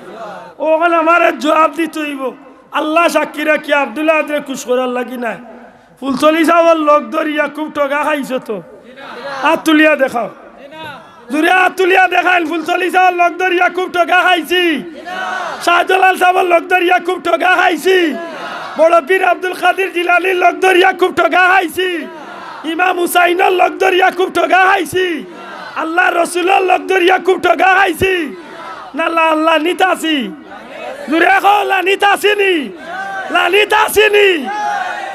অখন আমারে জুয়াপ দিতো অইবো। আল্লা সাক্ষী রাখি আব্দুল আহাদরে খুশ করার লাগি নায়। ফুলতলি সাবর লগ ধরিয়া খুব ঠগা খাইছো তো? আত তুলিয়া দেখাও। জুরে আত তুলিয়া দেখাইন, ফুলতলি সাবর লগ ধরিয়া খুব ঠগা খাইছি। শাহজালাল সাবর লগ ধরিয়া খুব ঠগা খাইছি। বড় পীর আব্দুল কাদির জিলানীর লগ ধরিয়া খুব ঠগা খাইছি। ইমাম হুসাইনর লগ ধরিয়া খুব ঠগা খাইছি। আল্লার রসুলর লগ ধরিয়া খুব ঠগা খাইছি। না লা-, লানিত আছি। জুরে কও, লানিত আছি নি? লানিত আছি নি?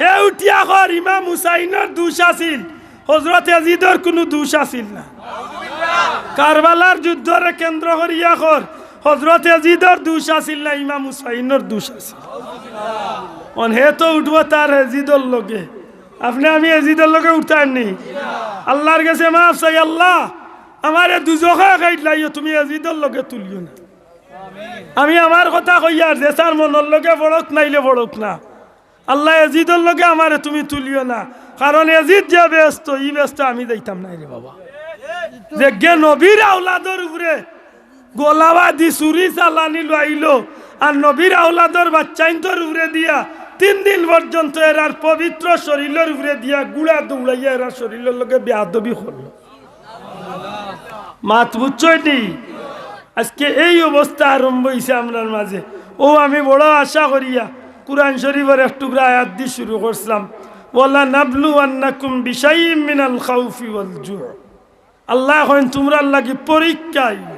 হে উঠিয়া কর, ইমাম হুসাইনর দুষ আছিল, হজরত এজিদর কুনু দুষ আছিল না। কারবালার যুদ্ধরে কেন্দ্র করিয়া কর, হজরত এজিদর দুষ আছিল না, ইমাম হুসাইনর দুষ আছিল। অন হে তো উঠবো তার এজিদর লগে। আপনে আমি এজিদর লগে উঠতাম নি? আল্লার গেছে মাফ চাই, আল্লা, আমারে দুজখো খাইলাইও, তুমি এজিদর লগে তুলিও না। আমি আমার কথা কইয়ার, যে যার মনর লগে পড়উক নাইলে পড়উক না। আল্লা, এজিদর লগে আমারে তুমি তুলিও না, কারণ এজিদ যে বেহেস্তো, ই বেহেস্তো আমি যাইতাম নায় রে বাবা। যেগিয়ে নবীর আওলাদর উপরে গোলাবাদি ছুরি চালানি লইলো, আর নবীর আওলাদর বাচ্চাইন্তর উপরে দিয়া তিন দিন পর্যন্ত এরার পবিত্র শরীলর উপরে দিয়া গুড়া দৌড়াইয়া এরার শরীলর লগে বেয়াদবি করলো। মাত বুঝছইন নি? আজকে এই অবস্থা আরম্ভ অইছে আমরার মাঝে। অউ আমি বড় আশা করিয়া কুরআন শরীফর এক টুকরা আয়াত দি শুরু করছিলাম, "ওয়ালা নাবলুওয়ান্নাকুম বিশাইইম মিনাল খাউফি ওয়াল জু'।" আল্লায় কইন, তুমরার লাগি পরীক্ষা আইবো।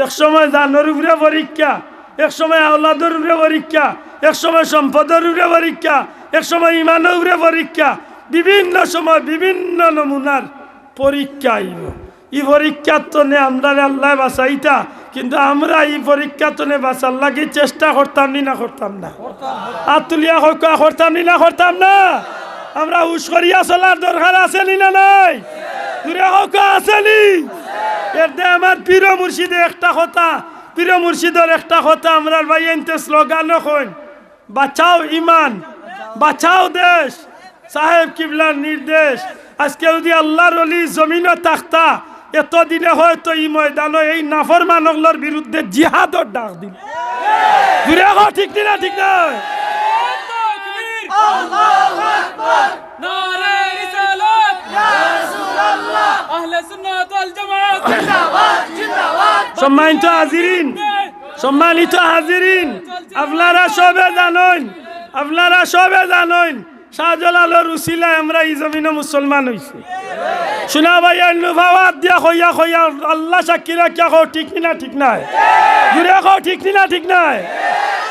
এক সময় জানর উপরে পরীক্ষা, এক সময় আওলাদর উপরে পরীক্ষা, এক সময় সম্পদর উপরে পরীক্ষা, এক সময় ইমানর উপরে পরীক্ষা, বিভিন্ন সময় বিভিন্ন নমুনার পরীক্ষা আইবো। ই পরীক্ষার তনে আমরারে আল্লায় বাঁচাইতা, কিন্তু আমরা ই পরীক্ষার তনে বাঁচার লাগি চেষ্টা করতাম নি না করতাম না? আত তুলিয়া কউক্কা, করতাম নি না করতাম না? আমরা হুশ করিয়া চলার দরকার আছে নি না নাই? জুরে কউক্কা, আছে নি? এর দে আমার পীর মুর্শিদে একটা কথা, পীর মুর্শিদর একটা কথা আমরার ভাইয়াইন্তে স্লোগানও কইন, "বাঁচাও ইমান, বাঁচাও দেশ, সাহেব কিবলার নির্দেশ, আজকে যদি আল্লাহর ওলি জমিনো থাকতা, এতদিনে হয়তো ই ময়দানো এই নাফরমান অকলর বিরুদ্ধে জিহাদর ডাক দিল। জুরে কও, ঠিক নি না, ঠিক নায়? নারায়ে রিসালাত। আহলে সুন্নাত ওয়াল জামাত। সম্মানিত হাজিরিন, সম্মানিত হাজিরিন, আপনারা সবে জানইন, আপনারা সবে জানইন, শাহজালালর উসিলায় আমরা ই জমিনো মুসলমান অইছি। শুনা ভাই, আইনু ফাওয়াত দিয়া কইয়া কইয়া আল্লাহ সাক্ষী রাখিয়া কও, ঠিক নি না, ঠিক নায়? জুরে কও, ঠিক নি না, ঠিক নায়?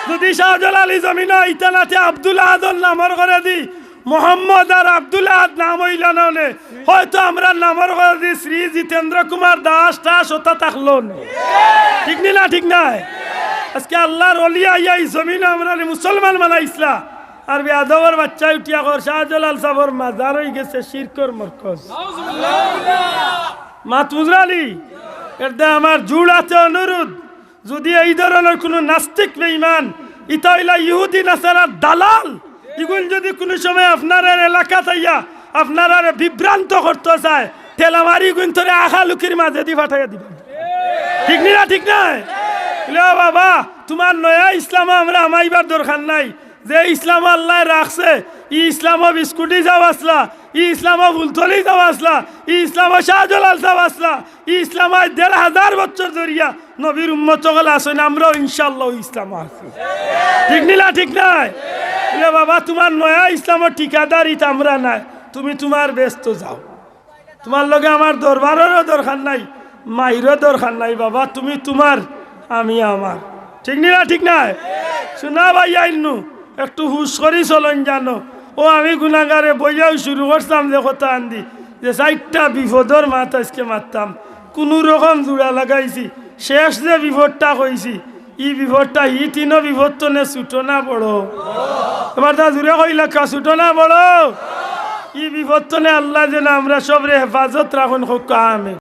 যদি শাহজালাল ই জমিনো আইতা না তে আব্দুল আহাদর নামর করেদি মোহাম্মদ আর আব্দুল আহাদ নাম অইলা না অনে, হয়তো আমরার নামর করেদি শ্রী জিতেন্দ্র কুমার দাস টাস অতা থাকলো অনে। ঠিক নি না, ঠিক নায়? আজকে আল্লাহর ওলি আইয়া ই জমিনো আমরারে মুসলমান বানাইছলা। আর বেয়াদবর বাচ্চায় উঠিয়া কর, শাহজালাল সাবর মাজার অইগেছে শিরকর মরকজ। মাত বুঝরানি? এরদায় আমার জোড় আতে অনুরোধ, যদি এই ধরনর কুনু নাস্তিক বেঈমান, ইতা অইলা ইহুদি নাসারার দালাল, ইগুইন যদি কুনু সময় আপনারার এলাকাত আইয়া আপনারারে বিভ্রান্ত করতো চায়, তেল আমার ইগুইনতরে আখালুকির মাজেদি ফাটাইয়া দিবা। ঠিক নি না, ঠিক নায়? বলে, "ও বাবা, তুমার নয়া ইসলামো আমরা হামাইবার দরকার নাই।" যে ইসলামো আল্লায় রাখছে, ই ইসলামো বিস্কুটি সাব আছলা, ই ইসলামো ফুলতলি সাব আছলা, ই ইসলামো শাহজালাল সাব আছলা, ই ইসলামো আইজ দেড় হাজার বছর ধরিয়া নবীর উম্মত অকল আছইন, আমরাও ইনশাআল্লাহ অউ ইসলামো আছি। ঠিক নি না, ঠিক নায়? বলে, "বাবা, তুমার নয়া ইসলামর ঠিকাদারিত আমরা নায়, তুমি তুমার বেহেস্তো যাও।" তুমার লগে আমার দরবাররও দরকার নাই, মাইরও দরকার নাই বাবা, তুমি তুমার, আমি আমার। ঠিক নি না, ঠিক নায়? শুনা ভাই, আইনু একটু হুশ করি চলইন জানো। ও আমি গুনাগারে বইয়াউ শুরু করছলাম যে কথা আন্দি, যে চাইরটা বিপদর মাত আইজকে মাততাম, কুনু রকম জুড়া লাগাইছি, শেষ যে বিপদটা কইছি, ই বিপদটা, ই তিনো বিপদ তনে ছুটো না বড়? এবার তা জুরে কইলা কা, ছুটো না বড়? ই বিপদ তনে আল্লায় যেন আমরা সবরে হেফাজত রাখইন, কউক্কা আমিন।